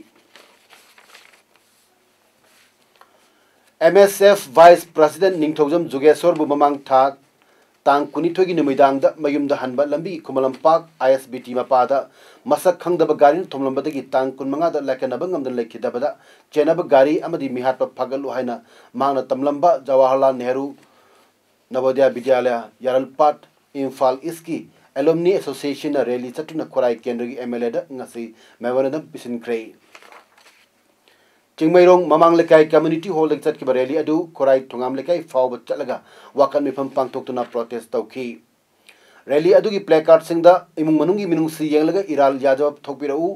MSF vice president ꯅꯤꯡꯊꯧꯖꯝ ꯖꯨꯒꯦꯁꯣꯔꯕꯨ ꯃꯃꯥꯡ ꯊꯥ ꯇꯥꯡ ꯀꯨꯟꯅꯤꯊꯣꯏꯒꯤ ꯅꯨꯃꯤꯗꯥꯡꯗ ꯃꯌꯨꯝꯗ ꯍꯟꯕ ꯂꯝꯕꯤꯒꯤ ꯈꯨꯃꯟ ꯂꯝꯄꯥꯛ ISBT ꯃꯄꯥꯗ ꯃꯁꯛ ꯈꯪꯗꯕ ꯒꯥꯔꯤꯅ ꯊꯣꯝꯂꯝꯕꯗꯒꯤ ꯇꯥꯡ ꯀꯨꯟꯃꯉꯥꯗ ꯂꯥꯏꯀꯠꯅꯕ ꯉꯝꯗꯅ ꯂꯩꯈꯤꯗꯕꯗ ꯆꯦꯟꯅꯕ ꯒꯥꯔꯤ ꯑꯃꯗꯤ ꯃꯤꯍꯥꯠꯄ ꯐꯥꯒꯠꯂꯨ ꯍꯥꯏꯅ ꯃꯍꯥꯛꯅ ꯇꯝꯂꯝꯕ ꯖꯋꯥꯍꯔꯂꯥꯜ ꯅꯦꯍꯔꯨ ꯅꯕꯣꯗꯌꯥ ꯕꯤꯗ꯭ꯌꯥꯂꯌ, ꯌꯥꯔꯜꯄꯥꯠ, ꯏꯝꯐꯥꯜ ꯏꯁꯀꯤ ꯑꯦꯂꯨꯝꯅꯤ ꯑꯦꯁꯣꯁꯤꯌꯦꯁꯟꯅ ꯔꯦꯂꯤ ꯆꯠꯇꯨꯅ ꯈꯨꯔꯥꯏ ꯀꯦꯟꯗ꯭ꯔꯒꯤ ꯑꯦꯝ ꯑꯦꯜ ꯑꯦꯗ ꯉꯁꯤ ꯃꯦꯃꯣꯔꯦꯟꯗꯝ ꯄꯤꯁꯤꯟꯈ꯭ꯔꯦ꯫ ꯆꯤꯡꯃꯩꯔꯣꯡ ꯃꯃꯥꯡ ꯂꯩꯀꯥꯏ ꯀꯝꯃ꯭ꯌꯨꯅꯤꯇꯤ ꯍꯣꯜꯗꯒꯤ ꯆꯠꯈꯤꯕ ꯔꯦꯂꯤ ꯑꯗꯨ ꯈꯨꯔꯥꯏ ꯊꯣꯉꯥꯝ ꯂꯩꯀꯥꯏ ꯐꯥꯎꯕ ꯆꯠꯂꯒ ꯋꯥꯀꯠ ꯃꯤꯐꯝ ꯄꯥꯡꯊꯣꯛꯇꯨꯅ ꯄ꯭ꯔꯣꯇꯦꯁ ꯇꯧꯈꯤ꯫ ꯔꯦꯂꯤ ꯑꯗꯨꯒꯤ ꯄ꯭ꯂꯦ ꯀꯥꯔꯗꯁꯤꯡꯗ "ꯏꯃꯨꯡ ꯃꯅꯨꯡꯒꯤ ꯃꯤꯅꯨꯡꯁꯤ ꯌꯦꯡꯂꯒ ꯏꯔꯥꯜ ꯌꯥꯖꯕ ꯊꯣꯛꯄꯤꯔꯛꯎ",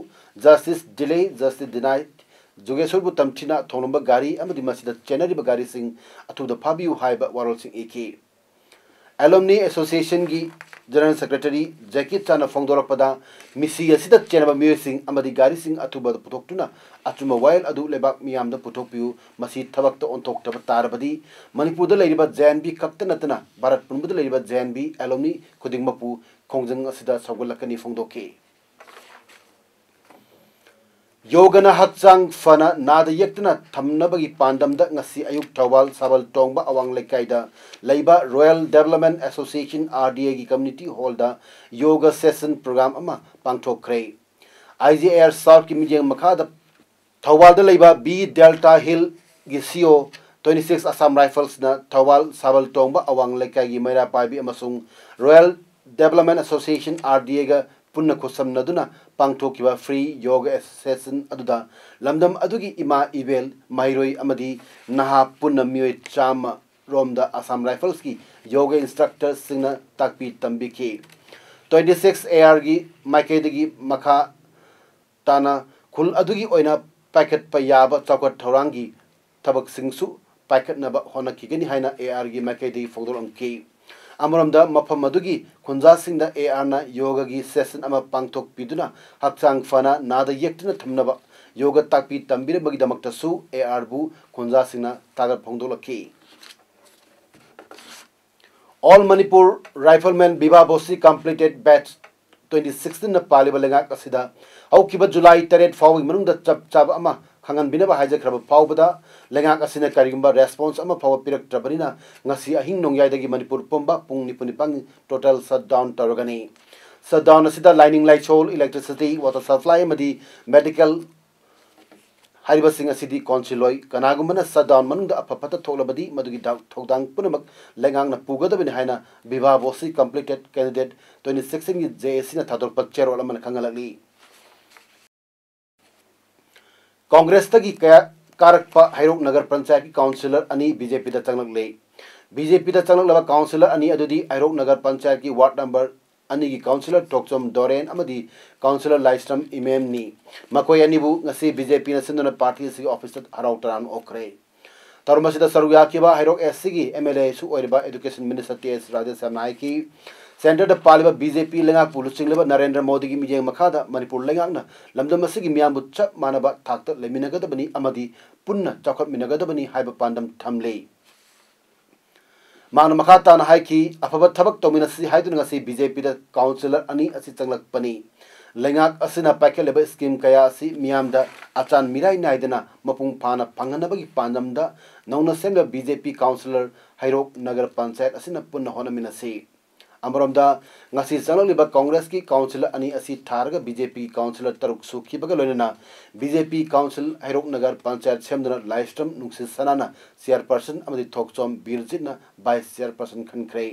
"Justice Delay, Justice Denied", "ꯖꯨꯒꯦꯁꯣꯔꯕꯨ ꯇꯝꯊꯤꯅ ꯊꯣꯡꯂꯝꯕ ꯒꯥꯔꯤ ꯑꯃꯗꯤ ꯃꯁꯤꯗ ꯆꯦꯟꯅꯔꯤꯕ ꯒꯥꯔꯤꯁꯤꯡ ꯑꯊꯨꯕꯗ ꯐꯥꯕꯤꯌꯨ" ꯍꯥꯏꯕ ꯋꯥꯔꯣꯜꯁꯤꯡ ꯏꯈꯤ꯫ ꯑꯦꯂꯨꯝꯅꯤ ꯑꯦꯁꯣꯁꯤꯌꯦꯁꯟꯒꯤ ꯖꯦꯅꯔꯦꯜ ꯁꯦꯀ꯭ꯔꯦꯇꯔꯤ ꯖꯦꯀꯤ ꯆꯥꯅ ꯐꯣꯡꯗꯣꯔꯛꯄꯗ, ꯃꯤꯁꯤ ꯑꯁꯤꯗ ꯆꯦꯟꯅꯕ ꯃꯤꯑꯣꯏꯁꯤꯡ ꯑꯃꯗꯤ ꯒꯥꯔꯤꯁꯤꯡ ꯑꯊꯨꯕꯗ ꯄꯨꯊꯣꯛꯇꯨꯅ ꯑꯆꯨꯝꯕ ꯋꯥꯌꯦꯜ ꯑꯗꯨ ꯂꯩꯕꯥꯛ ꯃꯤꯌꯥꯝꯗ ꯄꯨꯊꯣꯛꯄꯤꯌꯨ꯫ ꯃꯁꯤ ꯊꯕꯛꯇ ꯑꯣꯟꯊꯣꯛꯇꯕ ꯇꯥꯔꯕꯗꯤ ꯃꯅꯤꯄꯨꯔꯗ ꯂꯩꯔꯤꯕ ꯖꯦ ꯑꯦꯟ ꯕꯤ ꯈꯛꯇ ꯅꯠꯇꯅ ꯚꯥꯔꯠ ꯄꯨꯝꯕꯗ ꯂꯩꯔꯤꯕ ꯖꯦ ꯑꯦꯟ ꯕꯤ ꯑꯦꯂꯨꯝꯅꯤ ꯈꯨꯗꯤꯡꯃꯛꯄꯨ ꯈꯣꯡꯖꯪ ꯑꯁꯤꯗ ꯁꯧꯒꯠꯂꯛꯀꯅꯤ ꯐꯣꯡꯗꯣꯛꯈꯤ꯫ ꯌꯣꯒꯅ ꯍꯛꯆꯥꯡ ꯐꯅ ꯅꯥꯗ ꯌꯦꯛꯇꯅ ꯊꯝꯅꯕꯒꯤ ꯄꯥꯟꯗꯝꯗ ꯉꯁꯤ ꯑꯌꯨꯛ ꯊꯧꯕꯥꯜ ꯁꯥꯕꯜ ꯇꯣꯡꯕ ꯑꯋꯥꯡ ꯂꯩꯀꯥꯏꯗ ꯂꯩꯕ Rural Development Association, R D A ꯒꯤ ꯀꯝꯃ꯭ꯌꯨꯅꯤꯇꯤ ꯍꯣꯜꯗ ꯌꯣꯒ ꯁꯦꯁꯟ ꯄ꯭ꯔꯣꯒ꯭ꯔꯥꯝ ꯑꯃ ꯄꯥꯡꯊꯣꯛꯈ꯭ꯔꯦ꯫ ꯑꯥꯏ ꯖꯤ ꯑꯦ ꯑꯥꯔ ꯁꯥꯎꯠꯀꯤ ꯃꯤꯠꯌꯦꯡ ꯃꯈꯥꯗ ꯊꯧꯕꯥꯜꯗ ꯂꯩꯕ ꯕꯤ ꯗꯦꯜꯇꯥ ꯍꯤꯜꯒꯤ ꯁꯤ ꯑꯣ, twenty six Assam Riflesꯅ ꯊꯧꯕꯥꯜ ꯁꯥꯕꯜ ꯇꯣꯡꯕ ꯑꯋꯥꯡ ꯂꯩꯀꯥꯏꯒꯤ ꯃꯩꯔꯥ ꯄꯥꯏꯕꯤ ꯑꯃꯁꯨꯡ Rural Development Association, R D A ꯒ ꯄꯨꯟꯅ ꯈꯨꯠꯁꯝꯅꯗꯨꯅ ꯄꯥꯡꯊꯣꯛꯈꯤꯕ ꯐ꯭ꯔꯤ ꯌꯣꯒ ꯁꯦꯁꯟ ꯑꯗꯨꯗ ꯂꯝꯗꯝ ꯑꯗꯨꯒꯤ ꯏꯃꯥ ꯏꯕꯦꯜ, ꯃꯍꯩꯔꯣꯏ ꯑꯃꯗꯤ ꯅꯍꯥ ꯄꯨꯟꯅ ꯃꯤꯑꯣꯏ ꯆꯥꯝꯃ ꯔꯣꯝꯗ ꯑꯁꯥꯝ ꯔꯥꯏꯐꯜꯁꯀꯤ ꯌꯣꯒ ꯏꯟꯁꯇ꯭ꯔꯛꯇꯔꯁꯤꯡꯅ ꯇꯥꯛꯄꯤ ꯇꯝꯕꯤꯈꯤ꯫ Twenty six A R ꯒꯤ ꯃꯥꯏꯀꯩꯗꯒꯤ ꯃꯈꯥ ꯇꯥꯅ ꯈꯨꯜ ꯑꯗꯨꯒꯤ ꯑꯣꯏꯅ ꯄꯥꯏꯈꯠꯄ ꯌꯥꯕ ꯆꯥꯎꯈꯠ ꯊꯧꯔꯥꯡꯒꯤ ꯊꯕꯛꯁꯤꯡꯁꯨ ꯄꯥꯏꯈꯠꯅꯕ ꯍꯣꯠꯅꯈꯤꯒꯅꯤ ꯍꯥꯏꯅ ꯑꯦ ꯑꯥꯔꯒꯤ ꯃꯥꯏꯀꯩꯗꯒꯤ ꯐꯣꯡꯗꯣꯔꯛꯈꯤ꯫ ꯑꯃꯔꯣꯝꯗ, ꯃꯐꯝ ꯑꯗꯨꯒꯤ ꯈꯨꯟꯖꯥꯁꯤꯡꯗ ꯑꯦ ꯑꯥꯔꯅ ꯌꯣꯒꯒꯤ ꯁꯦꯁꯟ ꯑꯃ ꯄꯥꯡꯊꯣꯛꯄꯤꯗꯨꯅ ꯍꯛꯆꯥꯡ ꯐꯅ ꯅꯥꯗ ꯌꯦꯛꯇꯅ ꯊꯝꯅꯕ ꯌꯣꯒ ꯇꯥꯛꯄꯤ ꯇꯝꯕꯤꯔꯝꯕꯒꯤꯗꯃꯛꯇꯁꯨ ꯑꯦ ꯑꯥꯔꯕꯨ ꯈꯨꯟꯖꯥꯁꯤꯡꯅ ꯊꯥꯒꯠ ꯐꯣꯡꯗꯣꯛꯂꯛꯈꯤ꯫ All Manipur Riflemen Viva Voce completed batch twenty sixteen ꯅ ꯄꯥꯜꯂꯤꯕ ꯂꯩꯉꯥꯛ ꯑꯁꯤꯗ ꯍꯧꯈꯤꯕ ꯖꯨꯂꯥꯏ ꯇꯔꯦꯠ ꯐꯥꯎꯕꯒꯤ ꯃꯅꯨꯡꯗ ꯆꯞ ꯆꯥꯕ ꯑꯃ ꯈꯪꯍꯟꯕꯤꯅꯕ ꯍꯥꯏꯖꯈ꯭ꯔꯕ ꯐꯥꯎꯕꯗ, ꯂꯩꯉꯥꯛ ꯑꯁꯤꯅ ꯀꯔꯤꯒꯨꯝꯕ ꯔꯦꯁꯄꯣꯟꯁ ꯑꯃ ꯐꯥꯎꯕ ꯄꯤꯔꯛꯇ꯭ꯔꯕꯅꯤꯅ, ꯉꯁꯤ ꯑꯍꯤꯡ ꯅꯣꯡꯌꯥꯏꯗꯒꯤ ꯃꯅꯤꯄꯨꯔ ꯄꯨꯝꯕ ꯄꯨꯡ ꯅꯤꯐꯨ ꯅꯤꯄꯥꯟꯒꯤ ꯇꯣꯇꯦꯜ ꯁꯠ ꯗꯥꯎꯟ ꯇꯧꯔꯒꯅꯤ꯫ ꯁꯠ ꯗꯥꯎꯟ ꯑꯁꯤꯗ ꯂꯥꯏꯅꯤꯡ ꯂꯥꯏꯁꯣꯜ, ꯏꯂꯦꯛꯇ꯭ꯔꯤꯁꯤꯇꯤ, ꯋꯥꯇꯔ ꯁꯄ꯭ꯂꯥꯏ ꯑꯃꯗꯤ ꯃꯦꯗꯤꯀꯦꯜ ꯍꯥꯏꯔꯤꯕꯁꯤꯡ ꯑꯁꯤꯗꯤ ꯀꯥꯎꯟꯁꯤꯜ ꯑꯣꯏ꯫ ꯀꯅꯥꯒꯨꯝꯕꯅ ꯁꯠꯗꯥꯎꯟ ꯃꯅꯨꯡꯗ ꯑꯐ ꯐꯠꯇ ꯊꯣꯛꯂꯕꯗꯤ ꯃꯗꯨꯒꯤ ꯗꯥꯎ-, ꯊꯧꯗꯥꯡ ꯄꯨꯝꯅꯃꯛ ꯂꯩꯉꯥꯛꯅ ꯄꯨꯒꯗꯕꯅꯤ ꯍꯥꯏꯅ ꯚꯤꯚꯥ ꯕꯣꯁꯤ ꯀꯝꯄ꯭ꯂꯤꯇꯦꯗ ꯀꯦꯟꯗꯤꯗꯦꯠ ꯇ꯭ꯋꯦꯟꯇꯤ ꯁꯤꯛꯁꯇꯤꯟꯒꯤ ꯖꯦ ꯑꯦ ꯁꯤꯅ ꯊꯥꯗꯣꯔꯛꯄ ꯆꯦꯔꯣꯜ ꯑꯃꯅ ꯈꯪꯍꯜꯂꯛꯂꯤ꯫ ꯀꯣꯡꯒ꯭ꯔꯦꯁꯇꯒꯤ ꯀꯌꯥ ꯀꯥꯔꯛꯄ ꯍꯩꯔꯣꯛ ꯅꯒꯔ ꯄꯟꯆꯥꯌꯠꯀꯤ ꯀꯥꯎꯟꯁꯤꯂꯔ ꯑꯅꯤ ꯕꯤ ꯖꯦ ꯄꯤꯗ ꯆꯪꯂꯛꯂꯦ꯫ ꯕꯤ ꯖꯦ ꯄꯤꯗ ꯆꯪꯂꯛꯂꯕ ꯀꯥꯎꯟꯁꯤꯂꯔ ꯑꯅꯤ ꯑꯗꯨꯗꯤ ꯍꯩꯔꯣꯛ ꯅꯒꯔ ꯄꯟꯆꯥꯌꯠꯀꯤ ꯋꯥꯔꯗ ꯅꯝꯕꯔ ꯑꯅꯤꯒꯤ ꯀꯥꯎꯟꯁꯤꯂꯔ ꯇꯣꯛꯆꯣꯝ ꯗꯣꯔꯦꯟ ꯑꯃꯗꯤ ꯀꯥꯎꯟꯁꯤꯂꯔ ꯂꯥꯏꯁ꯭ꯔꯝ ꯏꯃꯦꯝꯅꯤ꯫ ꯃꯈꯣꯏ ꯑꯅꯤꯕꯨ ꯉꯁꯤ ꯕꯤ ꯖꯦ ꯄꯤꯅ ꯁꯤꯟꯗꯨꯅ ꯄꯥꯔꯇꯤ ꯑꯁꯤꯒꯤ ꯑꯣꯐꯤꯁꯇ ꯍꯔꯥꯎ ꯇꯔꯥꯝꯅ ꯑꯣꯛꯈ꯭ꯔꯦ꯫ ꯊꯧꯔꯝ ꯑꯁꯤꯗ ꯁꯔꯨꯛ ꯌꯥꯈꯤꯕ ꯍꯩꯔꯣꯛ ꯑꯦꯁ ꯁꯤꯒꯤ ꯑꯦꯝ ꯑꯦꯜ ꯑꯦꯁꯨ ꯑꯣꯏꯔꯤꯕ ꯑꯦꯗꯨꯀꯦꯁꯟ ꯃꯤꯅꯤꯁꯇꯔ ꯇꯤ ꯑꯦꯁ ꯔꯥꯙꯦꯁ꯭ꯌꯥꯝꯅ ꯍꯥꯏꯈꯤ, ꯁꯦꯟꯇꯔꯗ ꯄꯥꯜꯂꯤꯕ ꯕꯤ ꯖꯦ ꯄꯤ ꯂꯩꯉꯥꯛꯄꯨ ꯂꯨꯆꯤꯡꯂꯤꯕ ꯅꯔꯦꯟꯗ꯭ꯔ ꯃꯣꯗꯤꯒꯤ ꯃꯤꯠꯌꯦꯡ ꯃꯈꯥꯗ ꯃꯅꯤꯄꯨꯔ ꯂꯩꯉꯥꯛꯅ ꯂꯝꯗꯝ ꯑꯁꯤꯒꯤ ꯃꯤꯌꯥꯝꯕꯨ ꯆꯞ ꯃꯥꯟꯅꯕ ꯊꯥꯛꯇ ꯂꯩꯃꯤꯟꯅꯒꯗꯕꯅꯤ ꯑꯃꯗꯤ ꯄꯨꯟꯅ ꯆꯥꯎꯈꯠꯃꯤꯟꯅꯒꯗꯕꯅꯤ ꯍꯥꯏꯕ ꯄꯥꯟꯗꯝ ꯊꯝꯂꯤ꯫ ꯃꯍꯥꯛꯅ ꯃꯈꯥ ꯇꯥꯅ ꯍꯥꯏꯈꯤ, ꯑꯐꯕ ꯊꯕꯛ ꯇꯧꯃꯤꯟꯅꯁꯤ ꯍꯥꯏꯗꯨꯅ ꯉꯁꯤ ꯕꯤ ꯖꯦ ꯄꯤꯗ ꯀꯥꯎꯟꯁꯤꯂꯔ ꯑꯅꯤ ꯑꯁꯤ ꯆꯪꯂꯛꯄꯅꯤ꯫ ꯂꯩꯉꯥꯛ ꯑꯁꯤꯅ ꯄꯥꯏꯈꯠꯂꯤꯕ ꯁ꯭ꯀꯤꯝ ꯀꯌꯥ ꯑꯁꯤ ꯃꯤꯌꯥꯝꯗ ꯑꯆꯥꯟ ꯃꯤꯔꯥꯏ ꯅꯥꯏꯗꯅ ꯃꯄꯨꯡ ꯐꯥꯅ ꯐꯪꯍꯟꯅꯕꯒꯤ ꯄꯥꯟꯗꯝꯗ ꯅꯧꯅ ꯁꯦꯝꯂꯤꯕ ꯕꯤ ꯖꯦ ꯄꯤ ꯀꯥꯎꯟꯁꯤꯂꯔ ꯍꯩꯔꯣꯛ ꯅꯒꯔ ꯄꯟꯆꯥꯌꯠ ꯑꯁꯤꯅ ꯄꯨꯟꯅ ꯍꯣꯠꯅꯃꯤꯟꯅꯁꯤ꯫ ꯑꯃꯔꯣꯝꯗ, ꯉꯁꯤ ꯆꯪꯂꯛꯂꯤꯕ ꯀꯣꯡꯒ꯭ꯔꯦꯁꯀꯤ ꯀꯥꯎꯟꯁꯤꯂꯔ ꯑꯅꯤ ꯑꯁꯤ ꯊꯥꯔꯒ ꯕꯤ ꯖꯦ ꯄꯤꯒꯤ ꯀꯥꯎꯟꯁꯤꯂꯔ ꯇꯔꯨꯛ ꯁꯨꯈꯤꯕꯒ ꯂꯣꯏꯅꯅ ꯕꯤ ꯖꯦ ꯄꯤ ꯀꯥꯎꯟꯁꯤꯜ ꯍꯩꯔꯣꯛ ꯅꯒꯔ ꯄꯟꯆꯥꯌꯠ ꯁꯦꯝꯗꯨꯅ ꯂꯥꯏꯁ꯭ꯔꯝ ꯅꯨꯡꯁꯤꯠ ꯁꯅꯥꯅ ꯆꯤꯌꯔꯄꯔꯁꯟ ꯑꯃꯗꯤ ꯊꯣꯛꯆꯣꯝ ꯕꯤꯔꯖꯤꯠꯅ ꯚꯥꯏꯁ ꯆꯤꯌꯔꯄꯔꯁꯟ ꯈꯟꯈ꯭ꯔꯦ꯫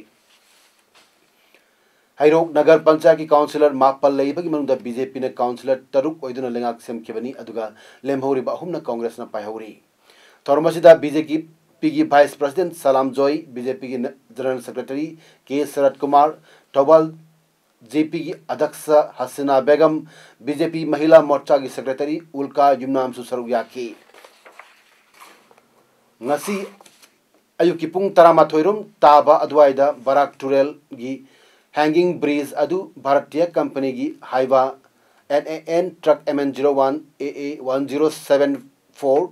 ꯍꯩꯔꯣꯛ ꯅꯒꯔ ꯄꯟꯆꯥꯌꯠꯀꯤ ꯀꯥꯎꯟꯁꯤꯂꯔ ꯃꯥꯄꯜ ꯂꯩꯕꯒꯤ ꯃꯅꯨꯡꯗ ꯕꯤ ꯖꯦ ꯄꯤꯅ ꯀꯥꯎꯟꯁꯤꯂꯔ ꯇꯔꯨꯛ ꯑꯣꯏꯗꯨꯅ ꯂꯩꯉꯥꯛ ꯁꯦꯝꯈꯤꯕꯅꯤ, ꯑꯗꯨꯒ ꯂꯦꯝꯍꯧꯔꯤꯕ ꯑꯍꯨꯝꯅ ꯀꯣꯡꯒ꯭ꯔꯦꯁꯅ ꯄꯥꯏꯍꯧꯔꯤ꯫ ꯊꯧꯔꯝ ꯑꯁꯤꯗ ꯕꯤ ꯖꯦ ꯄꯤꯒꯤ ꯚꯥꯏꯁ ꯄ꯭ꯔꯁꯤꯗꯦꯟꯠ ꯁꯂꯥꯝ ꯖꯣꯏ, ꯕꯤ ꯖꯦ ꯄꯤꯒꯤ ꯖꯦꯅꯔꯦꯜ ꯁꯦꯀ꯭ꯔꯦꯇꯔꯤ ꯀꯦ ꯁꯔꯠ ꯀꯨꯃꯥꯔ, ꯊꯧꯕꯥꯜ ꯖꯦ ꯄꯤꯒꯤ ꯑꯗ꯭ꯌꯛꯁ ꯍꯁꯤꯅꯥ ꯕꯦꯒꯝ, ꯕꯤ ꯖꯦ ꯄꯤ ꯃꯍꯤꯂꯥ ꯃꯣꯔꯆꯥꯒꯤ ꯁꯦꯀ꯭ꯔꯦꯇꯔꯤ ꯎꯜꯀꯥ ꯌꯨꯝꯅꯥꯝꯁꯨ ꯁꯔꯨꯛ ꯌꯥꯈꯤ꯫ ꯉꯁꯤ ꯑꯌꯨꯛꯀꯤ ꯄꯨꯡ ꯇꯔꯥꯃꯥꯊꯣꯏ ꯔꯣꯝ ꯇꯥꯕ ꯑꯗꯨꯋꯥꯏꯗ ꯕꯔꯥꯛ ꯇꯨꯔꯦꯜꯒꯤ ꯍꯦꯡꯒꯤꯡ ꯕ꯭ꯔꯤꯖ ꯑꯗꯨ ꯚꯥꯔꯇꯤꯌꯥ ꯀꯝꯄꯅꯤꯒꯤ ꯍꯥꯏꯕ N A N truck M N zero one A A one zero seven four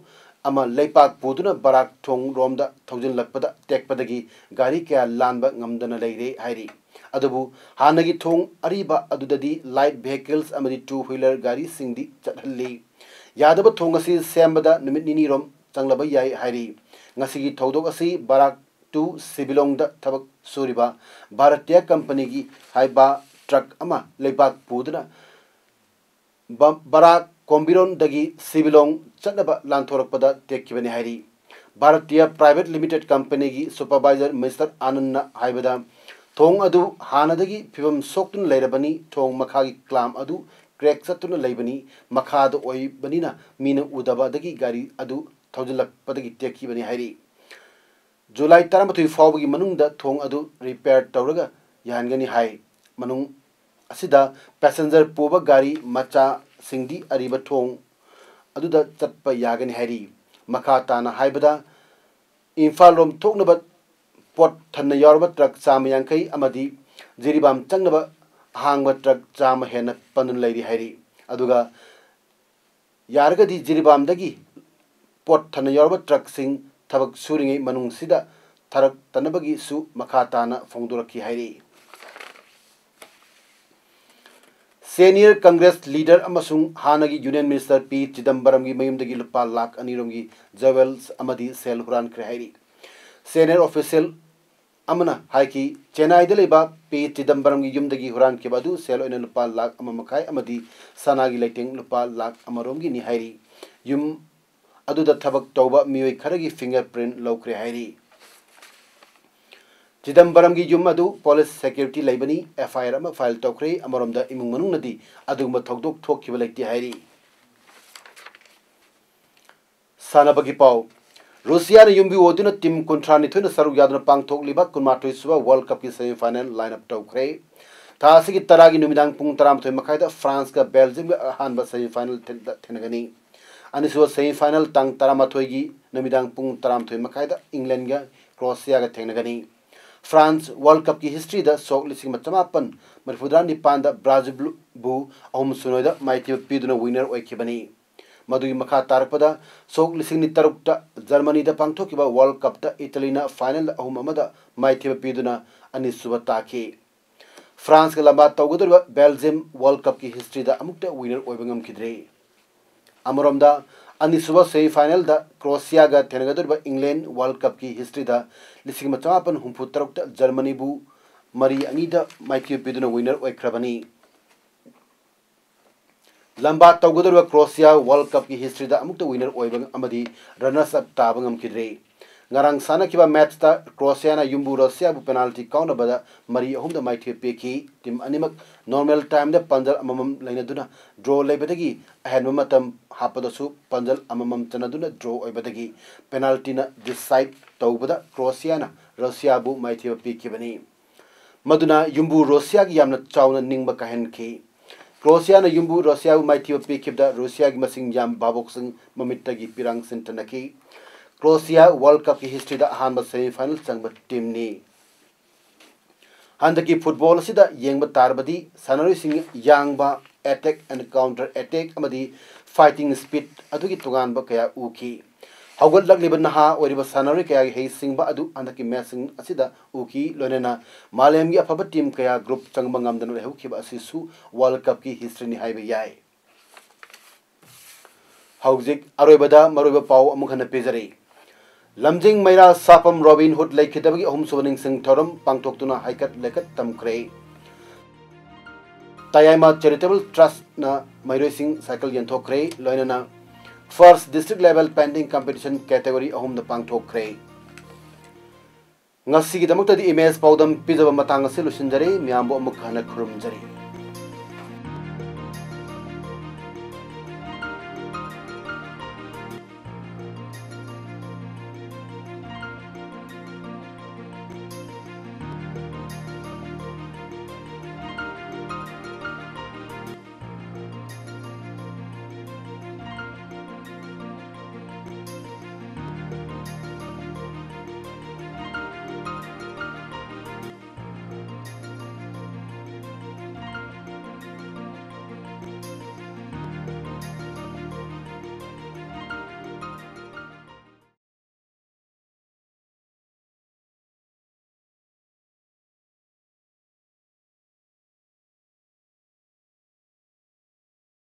ꯑꯃ ꯂꯩꯄꯥꯛ ꯄꯨꯗꯨꯅ ꯕꯔꯥꯛ ꯊꯣꯡ ꯔꯣꯝꯗ ꯊꯧꯖꯤꯜꯂꯛꯄꯗ ꯇꯦꯛꯄꯗꯒꯤ ꯒꯥꯔꯤ ꯀꯌꯥ ꯂꯥꯟꯕ ꯉꯝꯗꯅ ꯂꯩꯔꯦ ꯍꯥꯏꯔꯤ꯫ ꯑꯗꯨꯕꯨ ꯍꯥꯟꯅꯒꯤ ꯊꯣꯡ ꯑꯔꯤꯕ ꯑꯗꯨꯗꯗꯤ ꯂꯥꯏꯠ ꯚꯦꯍꯤꯀꯜꯁ ꯑꯃꯗꯤ ꯇꯨ ꯋꯤꯂꯔ ꯒꯥꯔꯤꯁꯤꯡꯗꯤ ꯆꯠꯍꯜꯂꯤ꯫ ꯌꯥꯗꯕ ꯊꯣꯡ ꯑꯁꯤ ꯁꯦꯝꯕꯗ ꯅꯨꯃꯤꯠ ꯅꯤꯅꯤ ꯔꯣꯝ ꯆꯪꯂꯕ ꯌꯥꯏ ꯍꯥꯏꯔꯤ꯫ ꯉꯁꯤꯒꯤ ꯊꯧꯗꯣꯛ ꯑꯁꯤ ꯕꯔꯥꯛ ꯇꯨ ꯁꯤꯕꯤꯂꯣꯡꯗ ꯊꯕꯛ ꯁꯨꯔꯤꯕ ꯚꯥꯔꯇꯤꯌꯥ ꯀꯝꯄꯅꯤꯒꯤ ꯍꯥꯏꯕ ꯇ꯭ꯔꯛ ꯑꯃ ꯂꯩꯕꯥꯛ ꯄꯨꯗꯨꯅ ꯕ-, ꯕꯔꯥꯛ ꯀꯣꯝꯕꯤꯔꯣꯟꯗꯒꯤ ꯁꯤꯕꯤꯂꯣꯡ ꯆꯠꯅꯕ ꯂꯥꯟꯊꯣꯔꯛꯄꯗ ꯇꯦꯛꯈꯤꯕꯅꯤ ꯍꯥꯏꯔꯤ꯫ ꯚꯥꯔꯇꯤꯌꯥ ꯄ꯭ꯔꯥꯏꯚꯦꯠ ꯂꯤꯃꯤꯇꯦꯠ ꯀꯝꯄꯅꯤꯒꯤ ꯁꯨꯄꯔꯚꯥꯏꯖꯔ ꯃꯤꯁꯇꯔ ꯑꯥꯅꯟꯅ ꯍꯥꯏꯕꯗ, ꯊꯣꯡ ꯑꯗꯨ ꯍꯥꯟꯅꯗꯒꯤ ꯐꯤꯕꯝ ꯁꯣꯛꯇꯨꯅ ꯂꯩꯔꯕꯅꯤ, ꯊꯣꯡ ꯃꯈꯥꯒꯤ ꯀ꯭ꯂꯥꯝ ꯑꯗꯨ ꯀ꯭ꯔꯦꯛ ꯆꯠꯇꯨꯅ ꯂꯩꯕꯅꯤ, ꯃꯈꯥꯗ ꯑꯣꯏꯕꯅꯤꯅ ꯃꯤꯅ ꯎꯗꯕꯗꯒꯤ ꯒꯥꯔꯤ ꯑꯗꯨ ꯊꯧꯖꯤꯜꯂꯛꯄꯗꯒꯤ ꯇꯦꯛꯈꯤꯕꯅꯤ ꯍꯥꯏꯔꯤ꯫ ꯖꯨꯂꯥꯏ ꯇꯔꯥꯃꯥꯊꯣꯏ ꯐꯥꯎꯕꯒꯤ ꯃꯅꯨꯡꯗ ꯊꯣꯡ ꯑꯗꯨ ꯔꯤꯄꯦꯌꯔ ꯇꯧꯔꯒ ꯌꯥꯍꯟꯒꯅꯤ ꯍꯥꯏ꯫ ꯃꯅꯨꯡ ꯑꯁꯤꯗ ꯄꯦꯁꯦꯟꯖꯔ ꯄꯨꯕ ꯒꯥꯔꯤ ꯃꯆꯥꯁꯤꯡꯗꯤ ꯑꯔꯤꯕ ꯊꯣꯡ ꯑꯗꯨꯗ ꯆꯠꯄ ꯌꯥꯒꯅꯤ ꯍꯥꯏꯔꯤ꯫ ꯃꯈꯥ ꯇꯥꯅ ꯍꯥꯏꯕꯗ, ꯏꯝꯐꯥꯜ ꯂꯣꯝ ꯊꯣꯛꯅꯕ ꯄꯣꯠ ꯊꯟꯅ ꯌꯥꯎꯔꯕ ꯇ꯭ꯔꯛ ꯆꯥꯝꯃ ꯌꯥꯡꯈꯩ ꯑꯃꯗꯤ ꯖꯤꯔꯤꯕꯥꯝ ꯆꯪꯅꯕ ꯑꯍꯥꯡꯕ ꯇ꯭ꯔꯛ ꯆꯥꯝꯃ ꯍꯦꯟꯅ ꯄꯟꯗꯨꯅ ꯂꯩꯔꯤ ꯍꯥꯏꯔꯤ꯫ ꯑꯗꯨꯒ ꯌꯥꯔꯒꯗꯤ ꯖꯤꯔꯤꯕꯥꯝꯗꯒꯤ ꯄꯣꯠ ꯊꯟꯅ ꯌꯥꯎꯔꯕ ꯇ꯭ꯔꯛꯁꯤꯡ ꯊꯕꯛ ꯁꯨꯔꯤꯉꯩ ꯃꯅꯨꯡꯁꯤꯗ ꯊꯥꯔꯛꯇꯅꯕꯒꯤꯁꯨ ꯃꯈꯥ ꯇꯥꯅ ꯐꯣꯡꯗꯣꯔꯛꯈꯤ ꯍꯥꯏꯔꯤ꯫ ꯁꯦꯅꯤꯌꯔ ꯀꯪꯒ꯭ꯔꯦꯁ ꯂꯤꯗꯔ ꯑꯃꯁꯨꯡ ꯍꯥꯟꯅꯒꯤ ꯌꯨꯅꯤꯌꯟ ꯃꯤꯅꯤꯁꯇꯔ ꯄꯤ ꯆꯤꯗꯝꯕꯔꯝꯒꯤ ꯃꯌꯨꯝꯗꯒꯤ ꯂꯨꯄꯥ ꯂꯥꯈ ꯑꯅꯤ ꯔꯣꯝꯒꯤ ꯖꯦꯋꯦꯜꯁ ꯑꯃꯗꯤ ꯁꯦꯜ ꯍꯨꯔꯥꯟꯈ꯭ꯔꯦ ꯍꯥꯏꯔꯤ꯫ ꯁꯦꯅꯤꯌꯔ ꯑꯣꯐꯤꯁꯤꯌꯦꯜ ꯑꯃꯅ ꯍꯥꯏꯈꯤ, ꯆꯦꯟꯅꯥꯏꯗ ꯂꯩꯕ ꯄꯤ ꯆꯤꯗꯝꯕꯔꯝꯒꯤ ꯌꯨꯝꯗꯒꯤ ꯍꯨꯔꯥꯟꯈꯤꯕ ꯑꯗꯨ ꯁꯦꯜ ꯑꯣꯏꯅ ꯂꯨꯄꯥ ꯂꯥꯈ ꯑꯃ ꯃꯈꯥꯏ ꯑꯃꯗꯤ ꯁꯅꯥꯒꯤ ꯂꯩꯇꯦꯡ ꯂꯨꯄꯥ ꯂꯥꯈ ꯑꯃ ꯔꯣꯝꯒꯤꯅꯤ ꯍꯥꯏꯔꯤ꯫ ꯌꯨꯝ ꯑꯗꯨꯗ ꯊꯕꯛ ꯇꯧꯕ ꯃꯤꯑꯣꯏ ꯈꯔꯒꯤ ꯐꯤꯡꯒꯔ ꯄ꯭ꯔꯤꯟ ꯂꯧꯈ꯭ꯔꯦ ꯍꯥꯏꯔꯤ꯫ ꯆꯤꯗꯝꯕꯔꯝꯒꯤ ꯌꯨꯝ ꯑꯗꯨ ꯄꯨꯂꯤꯁ ꯁꯦꯀ꯭ꯌꯨꯔꯤꯇꯤ ꯂꯩꯕꯅꯤ, ꯑꯦꯐ ꯑꯥꯏ ꯑꯥꯔ ꯑꯃ ꯐꯥꯏꯜ ꯇꯧꯈ꯭ꯔꯦ꯫ ꯑꯃꯔꯣꯝꯗ ꯏꯃꯨꯡ ꯃꯅꯨꯡꯅꯗꯤ ꯑꯗꯨꯒꯨꯝꯕ ꯊꯧꯗꯣꯛ ꯊꯣꯛꯈꯤꯕ ꯂꯩꯇꯦ ꯍꯥꯏꯔꯤ꯫ ꯁꯥꯟꯅꯕꯒꯤ ꯄꯥꯎ꯫ ꯔꯨꯁꯤꯌꯥꯅ ꯌꯨꯝꯕꯤ ꯑꯣꯏꯗꯨꯅ ꯇꯤꯝ ꯀꯨꯟꯊ꯭ꯔꯥ ꯅꯤꯊꯣꯏꯅ ꯁꯔꯨꯛ ꯌꯥꯗꯨꯅ ꯄꯥꯡꯊꯣꯛꯂꯤꯕ ꯀꯨꯟꯃꯥꯊꯣꯏ ꯁꯨꯕ ꯋꯥꯔꯜ ꯀꯞꯀꯤ ꯁꯦꯃꯤꯐꯥꯏꯅꯦꯜ ꯂꯥꯏꯟ ꯑꯞ ꯇꯧꯈ꯭ꯔꯦ꯫ ꯊꯥ ꯑꯁꯤꯒꯤ ꯇꯔꯥꯒꯤ ꯅꯨꯃꯤꯗꯥꯡ ꯄꯨꯡ ꯇꯔꯥꯃꯥꯊꯣꯏ ꯃꯈꯥꯏꯗ ꯐ꯭ꯔꯥꯟꯁꯀ ꯕꯦꯜꯖꯤꯌꯝꯒ ꯑꯍꯥꯟꯕ ꯁꯦꯃꯤꯐꯥꯏꯅꯦꯜ ꯊꯦꯡ-, ꯊꯦꯡꯅꯒꯅꯤ꯫ ꯑꯅꯤꯁꯨꯕ ꯁꯦꯃꯤꯐꯥꯏꯅꯦꯜ ꯇꯥꯡ ꯇꯔꯥꯃꯥꯊꯣꯏꯒꯤ ꯅꯨꯃꯤꯗꯥꯡ ꯄꯨꯡ ꯇꯔꯥꯃꯥꯊꯣꯏ ꯃꯈꯥꯏꯗ ꯏꯪꯂꯦꯟꯒ ꯀ꯭ꯔꯣꯑꯦꯁꯤꯌꯥꯒ ꯊꯦꯡꯅꯒꯅꯤ꯫ ꯐ꯭ꯔꯥꯟꯁ ꯋꯥꯔꯜ ꯀꯞꯀꯤ ꯍꯤꯁꯇ꯭ꯔꯤꯗ ꯁꯣꯛ ꯂꯤꯁꯤꯡ ꯑꯃ ꯆꯃꯥꯄꯟ ꯃꯔꯤꯐꯨꯇꯔꯥ ꯅꯤꯄꯥꯟꯗ ꯕ꯭ꯔꯥꯖꯤꯜꯕꯨ ꯑꯍꯨꯝ ꯁꯤꯅꯣꯗ ꯃꯥꯏꯊꯤꯕ ꯄꯤꯗꯨꯅ ꯋꯤꯅꯔ ꯑꯣꯏꯈꯤꯕꯅꯤ꯫ ꯃꯗꯨꯒꯤ ꯃꯈꯥ ꯇꯥꯔꯛꯄꯗ ꯁꯣꯛ ꯂꯤꯁꯤꯡ ꯑꯅꯤ ꯇꯔꯨꯛꯇ ꯖꯔꯃꯅꯤꯗ ꯄꯥꯡꯊꯣꯛꯈꯤꯕ ꯋꯥꯔꯜ ꯀꯞꯇ ꯏꯇꯂꯤꯅ ꯐꯥꯏꯅꯦꯜꯗ ꯑꯍꯨꯝ ꯑꯃꯗ ꯃꯥꯏꯊꯤꯕ ꯄꯤꯗꯨꯅ ꯑꯅꯤꯁꯨꯕ ꯇꯥꯈꯤ꯫ ꯐ꯭ꯔꯥꯟꯁꯀ ꯂꯝꯕꯥ ꯇꯧꯒꯗꯧꯔꯤꯕ ꯕꯦꯜꯖꯤꯌꯝ ꯋꯥꯔꯜ ꯀꯞꯀꯤ ꯍꯤꯁꯇ꯭ꯔꯤꯗ ꯑꯃꯨꯛꯇ ꯋꯤꯅꯔ ꯑꯣꯏꯕ ꯉꯝꯈꯤꯗ꯭ꯔꯤ꯫ ꯑꯃꯔꯣꯝꯗ, ꯑꯅꯤꯁꯨꯕ ꯁꯦꯃꯤꯐꯥꯏꯅꯦꯜꯗ ꯀ꯭ꯔꯣꯑꯦꯁꯤꯌꯥꯒ ꯊꯦꯡꯅꯒꯗꯧꯔꯤꯕ ꯏꯪꯂꯦꯟ ꯋꯥꯔꯜ ꯀꯞꯀꯤ ꯍꯤꯁꯇ꯭ꯔꯤꯗ ꯂꯤꯁꯤꯡ ꯑꯃ ꯆꯃꯥꯄꯟ ꯍꯨꯝꯐꯨ ꯇꯔꯨꯛꯇ ꯖꯔꯃꯅꯤꯕꯨ ꯃꯔꯤ ꯑꯅꯤꯗ ꯃꯥꯏꯊꯤꯕ ꯄꯤꯗꯨꯅ ꯋꯤꯅꯔ ꯑꯣꯏꯈ꯭ꯔꯕꯅꯤ꯫ ꯂꯝꯕꯥ ꯇꯧꯒꯗꯧꯔꯤꯕ ꯀ꯭ꯔꯣꯁꯤꯌꯥ ꯋꯥꯔꯜ ꯀꯞꯀꯤ ꯍꯤꯁꯇ꯭ꯔꯤꯗ ꯑꯃꯨꯛꯇ ꯋꯤꯅꯔ ꯑꯣꯏꯕ ꯑꯃꯗꯤ ꯔꯅꯔꯁ ꯑꯞ ꯇꯥꯕ ꯉꯝꯈꯤꯗ꯭ꯔꯦ꯫ ꯉꯔꯥꯡ ꯁꯥꯟꯅꯈꯤꯕ ꯃꯦꯠꯁꯇ ꯀ꯭ꯔꯣꯁꯤꯌꯥꯅ ꯌꯨꯝꯕꯨ ꯔꯣꯁꯤꯌꯥꯕꯨ ꯄꯦꯅꯥꯜꯇꯤ ꯀꯥꯎꯅꯕꯗ ꯃꯔꯤ ꯑꯍꯨꯝꯗ ꯃꯥꯏꯊꯤꯕ ꯄꯤꯈꯤ꯫ ꯇꯤꯝ ꯑꯅꯤꯃꯛ ꯅꯣꯔꯃꯦꯜ ꯇꯥꯏꯝꯗ ꯄꯥꯟꯖꯜ ꯑꯃꯃꯝ ꯂꯩꯅꯗꯨꯅ ꯗ꯭ꯔꯣ ꯂꯩꯕꯗꯒꯤ ꯑꯍꯦꯟꯕ ꯃꯇꯝ ꯍꯥꯞꯄꯗꯁꯨ ꯄꯥꯟꯖꯜ ꯑꯃꯃꯝ ꯆꯟꯅꯗꯨꯅ ꯗ꯭ꯔꯣ ꯑꯣꯏꯕꯗꯒꯤ ꯄꯦꯅꯥꯜꯇꯤꯅ ꯗꯤꯁꯥꯏꯠ ꯇꯧꯕꯗ ꯀ꯭ꯔꯣꯁꯤꯌꯥꯅ ꯔꯣꯁꯤꯌꯥꯕꯨ ꯃꯥꯏꯊꯤꯕ ꯄꯤꯈꯤꯕꯅꯤ꯫ ꯃꯗꯨꯅ ꯌꯨꯝꯕꯨ ꯔꯣꯁꯤꯌꯥꯒꯤ ꯌꯥꯝꯅ ꯆꯥꯎꯅ ꯅꯤꯡꯕ ꯀꯥꯏꯍꯟꯈꯤ꯫ ꯀ꯭ꯔꯣꯁꯤꯌꯥꯅ ꯌꯨꯝꯕꯨ ꯔꯣꯁꯤꯌꯥꯕꯨ ꯃꯥꯏꯊꯤꯕ ꯄꯤꯈꯤꯕꯗ ꯔꯣꯁꯤꯌꯥꯒꯤ ꯃꯁꯤꯡ ꯌꯥꯝ ꯚꯥꯕꯣꯛꯁꯤꯡ ꯃꯃꯤꯠꯇꯒꯤ ꯄꯤꯔꯥꯡ ꯁꯤꯟꯊꯅꯈꯤ꯫ ꯀ꯭ꯔꯣꯁꯤꯌꯥ ꯋꯥꯔꯜ ꯀꯞꯀꯤ ꯍꯤꯁꯇ꯭ꯔꯤꯗ ꯑꯍꯥꯟꯕ ꯁꯦꯃꯤꯐꯥꯏꯅꯦꯜ ꯆꯪꯕ ꯇꯤꯝꯅꯤ꯫ ꯍꯟꯗꯛꯀꯤ ꯐꯨꯠꯕꯣꯜ ꯑꯁꯤꯗ ꯌꯦꯡꯕ ꯇꯥꯔꯕꯗꯤ ꯁꯥꯟꯅꯔꯣꯏꯁꯤꯡ ꯌꯥꯡꯕ, ꯑꯦꯇꯦꯛ ꯑꯦꯟ ꯀꯥꯎꯟꯇꯔ ꯑꯦꯇꯦꯛ ꯑꯃꯗꯤ ꯐꯥꯏꯇꯤꯡ ꯁ꯭ꯄꯤꯠ ꯑꯗꯨꯒꯤ ꯇꯣꯉꯥꯟꯕ ꯀꯌꯥ ꯎꯈꯤ꯫ ꯍꯧꯒꯠꯂꯛꯂꯤꯕ ꯅꯍꯥ ꯑꯣꯏꯔꯤꯕ ꯁꯥꯟꯅꯔꯣꯏ ꯀꯌꯥꯒꯤ ꯍꯩꯁꯤꯡꯕ ꯑꯗꯨ ꯍꯟꯗꯛꯀꯤ ꯃꯦꯠꯁꯁꯤꯡ ꯑꯁꯤꯗ ꯎꯈꯤ, ꯂꯣꯏꯅꯅ ꯃꯥꯂꯦꯝꯒꯤ ꯑꯐꯕ ꯇꯤꯝ ꯀꯌꯥ ꯒ꯭ꯔꯨꯞ ꯆꯪꯕ ꯉꯝꯗꯅ ꯂꯩꯍꯧꯈꯤꯕ ꯑꯁꯤꯁꯨ ꯋꯥꯔꯜ ꯀꯞꯀꯤ ꯍꯤꯁꯇ꯭ꯔꯤꯅꯤ ꯍꯥꯏꯕ ꯌꯥꯏ꯫ ꯍꯧꯖꯤꯛ ꯑꯔꯣꯏꯕꯗ ꯃꯔꯨꯑꯣꯏꯕ ꯄꯥꯎ ꯑꯃꯨꯛ ꯍꯟꯅ ꯄꯤꯖꯔꯤ꯫ ꯂꯝꯖꯤꯡ ꯃꯩꯔꯥ ꯁꯥꯐꯝ ꯔꯣꯕꯤꯟ ꯍꯨꯗ ꯂꯩꯈꯤꯗꯕꯒꯤ ꯑꯍꯨꯝꯁꯨꯕ ꯅꯤꯡꯁꯤꯡ ꯊꯧꯔꯝ ꯄꯥꯡꯊꯣꯛꯇꯨꯅ ꯍꯩꯀꯠ ꯂꯩꯀꯠ ꯇꯝꯈ꯭ꯔꯦ꯫ ꯇꯌꯥꯏꯃ ꯆꯦꯔꯤꯇꯦꯕꯜ ꯇ꯭ꯔꯁꯠꯅ ꯃꯍꯩꯔꯣꯏꯁꯤꯡ ꯁꯥꯏꯀꯜ ꯌꯦꯟꯊꯣꯛꯈ꯭ꯔꯦ, ꯂꯣꯏꯅꯅ first district level painting competition category ꯑꯍꯨꯝꯗ ꯄꯥꯡꯊꯣꯛꯈ꯭ꯔꯦ꯫ ꯉꯁꯤꯒꯤꯗꯃꯛꯇꯗꯤ ꯏꯃꯦꯖ ꯄꯥꯎꯗꯝ ꯄꯤꯖꯕ ꯃꯇꯥꯡ ꯑꯁꯤ ꯂꯣꯏꯁꯤꯟꯖꯔꯦ꯫ ꯃꯤꯌꯥꯝꯕꯨ ꯑꯃꯨꯛ ꯍꯟꯅ ꯈꯨꯔꯨꯝꯖꯔꯤ꯫